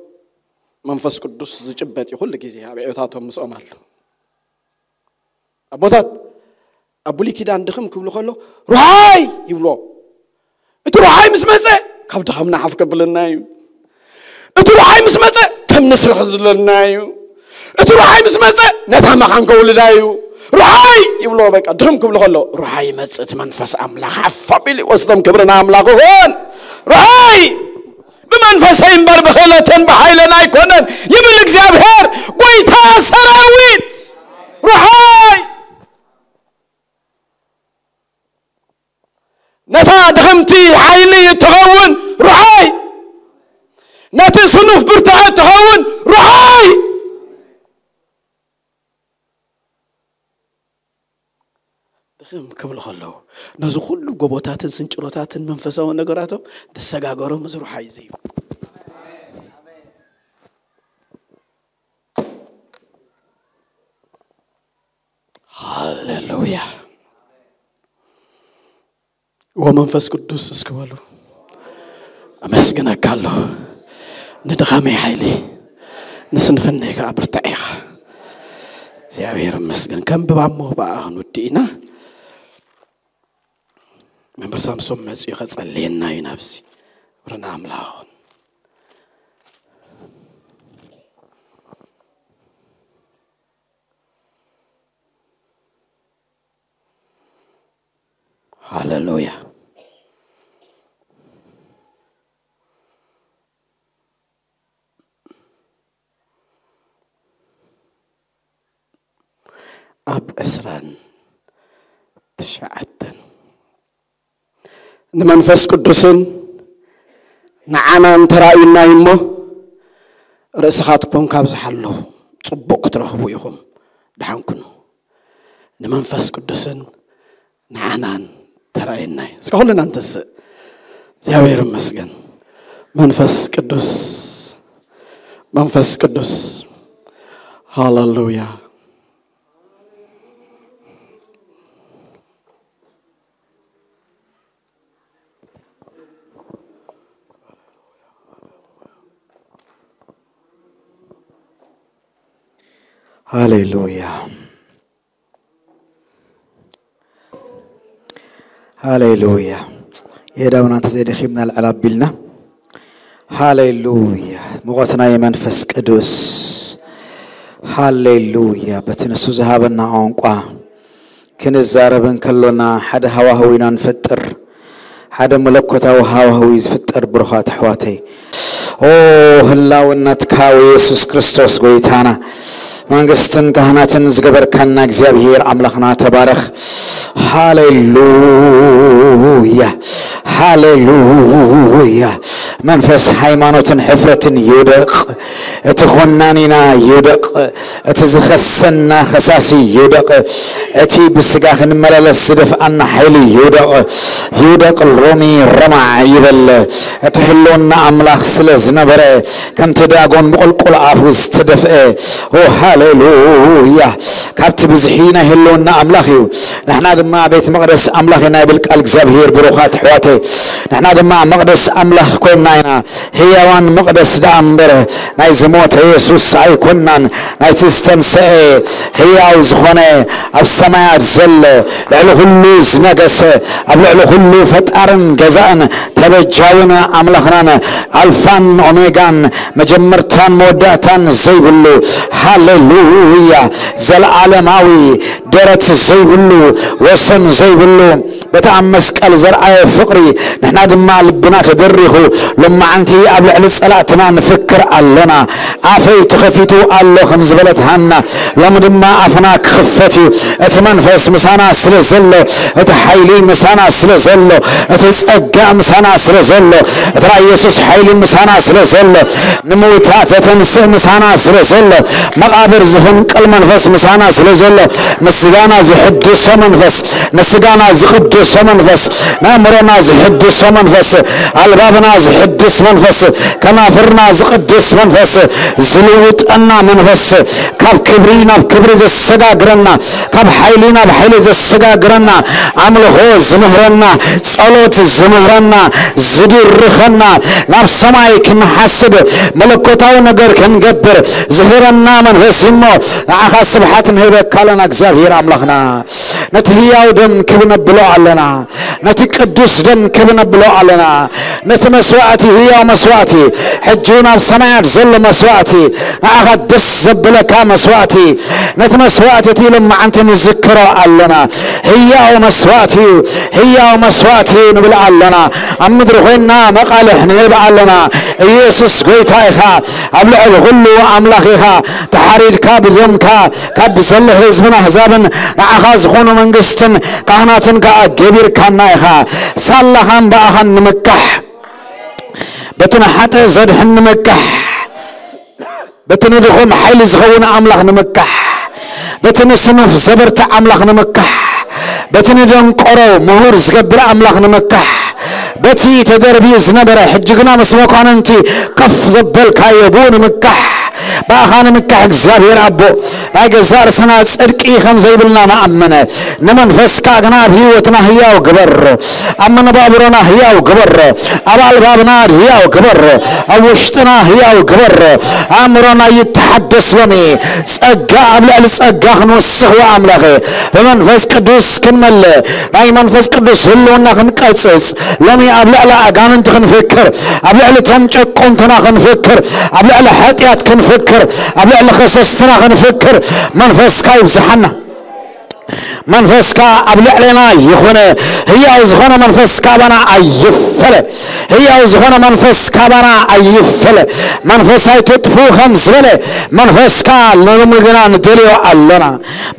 መንፈስ ቅዱስ ዝጭበጥ እዩ። ኩሉ ግዜ ኣብ ዕዮታቶም ምስኦም ኣሎ። ኣቦታት፣ ኣብ ብሉይ ኪዳን ድኽም ክብሉ ከሎ ሩሓይ ይብሎ። እቲ ሩሓይ ምስ መጸ ካብ ድኻምና ሓፍ ከብለና እዩ። እቲ ሩሓይ ምስ መጸ ከም ንስሪ ክዝለልና እዩ። እቲ ሩሓይ ምስ መጸ ነታ መኻን ከውልዳ እዩ። ሩሓይ ይብሎ። በቃ ድኽም ክብሉ ከሎ ሩሓይ ይመጽእ። እቲ መንፈስ ኣምላኽ ሓፍ ኣቢሉ ይወስዶም። ክብሪ ንኣምላኽ ይኹን። ሩሓይ ብመንፈሰይ እምበር ብኽእለተን ብሓይለን ኣይኮነን ይብል እግዚኣብሔር ጎይታ ሰራዊት። ሩሓይ ነታ ድኽምቲ ሓይሊ እትኸውን ሩሓይ፣ ነቲ ስኑፍ ብርትዐ እትኸውን ሩሓይ። ድኽም ክብሉ ከለዉ ነዚ ኩሉ ጎቦታትን ስንጭሮታትን መንፈሳዊ ነገራቶም ደሰጋገሮም እዚ ሩሓይ እዚ እዩ። ሃሌሉያ። ወመንፈስ ቅዱስ እስኪ በሉ። ኣመስግነካ ኣለኹ ንድኻመይ ሓይሊ፣ ንስንፍነይ ከዓ ብርትዐኻ። እግዚኣብሔር ይመስገን። ከም ብባሞ ብኣኻ ክንውድእ ኢና። መምህር ሳምሶን መጺኡ ከጸልየና እዩ ናብዚ። ክብሪ ንኣምላኽ ይኹን። ሃሌሉያ። ኣብ ዕስራን ትሽዓተን ንመንፈስ ቅዱስን ንዓናን ተራእዩና እዩ እሞ፣ ርእስኻትኩም ካብ ዝሓለኹ ጽቡቕ ክትረኽቡ ኢኹም። ደሓን ኩኑ። ንመንፈስ ቅዱስን ንዓናን ተራእየና እዩ። እስከ ኩልና ንተስእ። እግዚኣብሔር ይመስገን። መንፈስ ቅዱስ፣ መንፈስ ቅዱስ። ሃሌሉያ። ሃሌሉያ። ሃሌሉያ። የዳውና እንተ ዘይደኺምና ልዕል ኣቢልና። ሃሌሉያ። ሙቐት ናይ መንፈስ ቅዱስ። ሃሌሉያ። በቲ ንሱ ዝሃበና ቋንቋ ክንዛረብ እንከሎና ሓደ ሃዋህው ኢና ንፈጥር። ሓደ መለኮታዊ ሃዋህው እዩ ዝፍጠር፣ ብሩኻት ኣሕዋተይ። ኦ፣ ህላውነትካ ወየሱስ ክርስቶስ ጎይታና፣ መንግስትን ካህናትን ዝገበርካና እግዚኣብሔር ኣምላኽና ተባረኽ። ሃሌሉያ፣ ሃሌሉያ። መንፈስ ሃይማኖትን ሕፍረትን ይውደቕ። እቲ ኮናኒና ይውደቕ። እቲ ዝኸሰና ኸሳሲ ይውደቕ። እቲ ብስጋ ክንመላለስ ዝደፍኣና ሓይሊ ይውደቕ። ይውደቕ ሎሚ ረማዕ ይበል። እቲ ህልውና ኣምላኽ ስለ ዝነበረ ከምቲ ዳጎን ብቑልቁል ኣፉ ዝተደፍአ። ኦ ሃሌሉያ። ካብቲ ብዝሒ ናይ ህልውና ኣምላኽ እዩ። ንሕና ድማ ቤት መቕደስ ኣምላኽ ኢና ይብል ቃል እግዚኣብሔር። ብሩኻት ኣሕዋተይ፣ ንሕና ድማ መቕደስ ኣምላኽ ኮይንና ኢና። ህያዋን መቕደስ ደኣ እምበር ናይ ዝሞተ የሱስ ኣይኮናን። ናይቲ ዝተንሰአ ህያው ዝኾነ ኣብ ሰማያት ዘሎ ልዕሊ ኩሉ ዝነገሰ ኣብ ልዕሊ ኩሉ ፈጣርን ገዛእን ተበጃውን ኣምላኽናን ኣልፋን ኦሜጋን መጀመርታን መወዳእታን ዘይብሉ ሃሌሉያ ዘለዓለማዊ ደረት ዘይብሉ ወሰን ዘይብሉ በቲ ኣብ መስቀል ዘርኣዮ ፍቕሪ ንሕና ድማ ልብና ተደሪኹ ሎማዓንቲ ኣብ ልዕሊ ጸላእትና ንፍክር ኣሎና። ኣፈይ ተኸፊቱ ኣሎ ከም ዝበለት ሃና ሎሚ ድማ ኣፍና ክኽፈት እዩ። እቲ መንፈስ ምሳና ስለ ዘሎ፣ እቲ ሓይሊ ምሳና ስለ ዘሎ፣ እቲ ጸጋ ምሳና ስለ ዘሎ፣ እቲ ናይ የሱስ ሓይሊ ምሳና ስለ ዘሎ፣ ንምውታት ዘተንስእ ምሳና ስለ ዘሎ፣ መቓብር ዝፍንቅል መንፈስ ምሳና ስለ ዘሎ፣ ምስጋና ዝሕድሶ መንፈስ፣ ንስጋና ዝቕድሶ መንፈስ፣ ንኣእምሮና ዝሕድሶ መንፈስ፣ ኣልባብና ዝሕድስ መንፈስ፣ ከናፍርና ዝቕድስ መንፈስ፣ ዝልውጠና መንፈስ፣ ካብ ክብሪ ናብ ክብሪ ዘሰጋግረና፣ ካብ ሓይሊ ናብ ሓይሊ ዘሰጋግረና፣ ኣምልኾ ዝምህረና፣ ጸሎት ዝምህረና፣ ዝድርኸና፣ ናብ ሰማይ ክንሓስብ፣ መለኮታዊ ነገር ክንገብር ዝህበና መንፈስ እሞ፣ ንዓኻ ስብሓት ንህበካ ኣለና እግዚኣብሔር ኣምላኽና። ነቲ ህያው ደም ክብ ነብሎ ኣለና። ነቲ ቅዱስ ደም ክብ ነብሎ ኣለና። ነቲ መስዋእቲ፣ ህያው መስዋእቲ፣ ሕጂ ናብ ሰማያት ዘሎ መስዋእቲ፣ ንዓኻ ደስ ዘብለካ መስዋእቲ፣ ነቲ መስዋእቲ እቲ ሎማዓንቲ ንዝክሮ ኣለና። ህያው መስዋእቲ እዩ፣ ህያው መስዋእቲ እዩ ንብል ኣለና። ኣብ ምድሪ ኮይንና መቓልሕ ንህብ ኣለና። ኢየሱስ ጎይታ ኢኻ፣ ኣብ ልዕሊ ኩሉ ኣምላኽ ኢኻ። ተሓሪድካ ብዘምካ ካብ ብዘለ ህዝብን ኣህዛብን ንዓኻ ዝኾኑ መንግስትን ካህናትን ከኣ ገቢርካና ኢኻ። ሳላኻን ብኣኻን ንምካሕ፣ በቲ ንሓጥእ ዘድሕን ንምካሕ፣ በቲ ንድኹም ሓይሊ ዝኸውን ኣምላኽ ንምካሕ፣ በቲ ንስኑፍ ዘበርትዕ ኣምላኽ ንምካሕ፣ በቲ ንደንቆሮ ምሁር ዝገብር ኣምላኽ ንምካሕ፣ በቲ ተደርብዩ ዝነበረ ሕጂ ግና ምስ መኳንንቲ ከፍ ዘበልካዮ ብኡ ንምካሕ፣ ብኣኻ ንምካሕ እግዚኣብሔር ኣቦ፣ ናይ ገዛእ ርእስና ጽድቂ ከም ዘይብልና ንኣምን። ንመንፈስካ ግና ኣብ ህይወትና ህያው ግበር፣ ኣብ መነባብሮና ህያው ግበር፣ ኣብ ኣልባብና ህያው ግበር፣ ኣብ ውሽጥና ህያው ግበር። ኣእምሮና ይተሓደስ ሎሚ። ጸጋ ኣብ ልዕሊ ጸጋ ክንወስኽ ኣምላኸ፣ ብመንፈስ ቅዱስ ክንመልእ፣ ናይ መንፈስ ቅዱስ ህልውና ክንቀጽጽ፣ ሎሚ ኣብ ልዕሊ ኣጋንንቲ ክንፍክር፣ ኣብ ልዕሊ ቶም ጨቆንትና ክንፍክር፣ ኣብ ልዕሊ ሓጢኣት ክንፍክር፣ ኣብ ልዕሊ ከሰስትና ክንፍክር መንፈስካ ይብዝሓና። መንፈስካ ኣብ ልዕሌና ይኹን። ህያው ዝኾነ መንፈስ ካባና ኣይፈለ። ህያው ዝኾነ መንፈስ ካባና ኣይፈለ። መንፈስ ኣይትጥፉ ከም ዝበለ መንፈስካ ሎሚ ግና ንደልዮ ኣለና።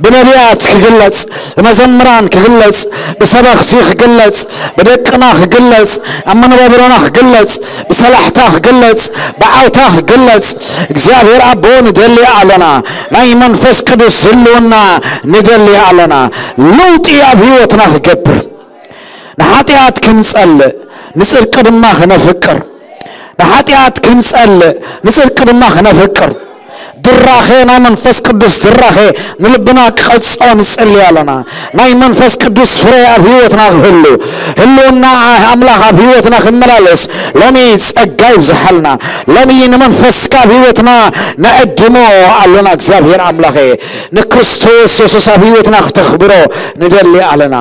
ብነቢያት ክግለጽ፣ ብመዘምራን ክግለጽ፣ ብሰበኽቲ ክግለጽ፣ ብደቅና ክግለጽ፣ ኣብ መነባብሮና ክግለጽ፣ ብሰላሕታ ክግለጽ፣ ብዓውታ ክግለጽ እግዚኣብሔር ኣቦ ንደሊ ኣለና። ናይ መንፈስ ቅዱስ ህልውና ንደሊ ኣለና። ለውጢ ኣብ ህይወትና ክገብር፣ ንሓጢኣት ክንጸልእ፣ ንጽድቂ ድማ ክነፍቅር። ንሓጢኣት ክንጸልእ፣ ንጽድቂ ድማ ክነፍቅር። ድራኸ ናይ መንፈስ ቅዱስ ድራኸ ንልብና ክቐጽዖ ንጽሊ ኣለና። ናይ መንፈስ ቅዱስ ፍረ ኣብ ህይወትና ክህሉ፣ ህልውና ኣምላኽ ኣብ ህይወትና ክመላለስ ሎሚ ጸጋ ይብዝሓልና። ሎሚ ንመንፈስካ ኣብ ህይወትና ንዕድሞ ኣለና። እግዚኣብሔር ኣምላኸ፣ ንክርስቶስ የሱስ ኣብ ህይወትና ክተኽብሮ ንደሊ ኣለና።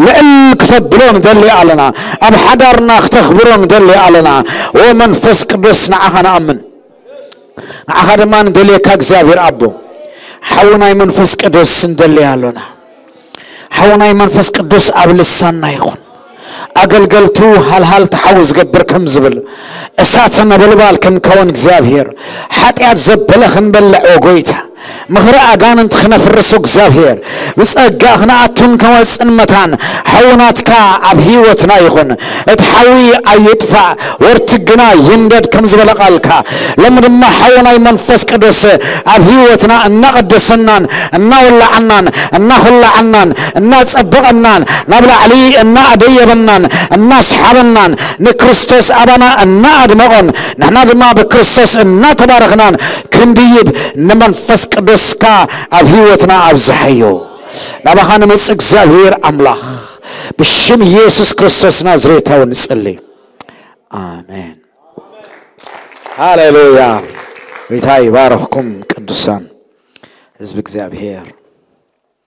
ልዕል ክተብሎ ንደሊ ኣለና። ኣብ ሓዳርና ክተኽብሮ ንደሊ ኣለና። ኦ መንፈስ ቅዱስ፣ ንዓኻ ንኣምን፣ ንዓኻ ድማ ንደልየካ እግዚኣብሔር ኣቦ። ሓዊ ናይ መንፈስ ቅዱስ ንደሊ ኣሎና። ሓዊ ናይ መንፈስ ቅዱስ ኣብ ልሳንና ይኹን። ኣገልገልቱ ሃልሃልቲ ሓዊ ዝገብር ከም ዝብል እሳት ነበልባል ክንከውን እግዚኣብሔር፣ ሓጢኣት ዘበለ ክንበልዕ ኦ ጎይታ፣ ምኽሪ ኣጋንንት ክነፍርሱ እግዚኣብሔር፣ ብጸጋ ክንኣቱን ከወጽን መታን ሓዊ ናትካ ኣብ ህይወትና ይኹን። እቲ ሓዊ ኣይጥፋእ፣ ወርትግና ይንደድ ከም ዝበለ ቃልካ፣ ሎሚ ድማ ሓዊ ናይ መንፈስ ቅዱስ ኣብ ህይወትና እናቐደሰናን እናወላዓናን እናኹላዓናን እናጸበቐናን ናብ ላዕሊ እናኣደየበናን እናስሓበናን ንክርስቶስ ኣባና እናኣድመቖን ንሕና ድማ ብክርስቶስ እናተባረኽናን ክንድይብ ንመንፈስ ቅዱስካ ኣብ ህይወትና ኣብዝሓዮ። ናባኻ ንመጽእ እግዚኣብሔር ኣምላኽ፣ ብሽም ኢየሱስ ክርስቶስ ናዝሬታዊ ንጽሊ። ኣሜን። ሃሌሉያ። ጎይታ ይባርኽኩም ቅዱሳን ህዝቢ እግዚኣብሔር።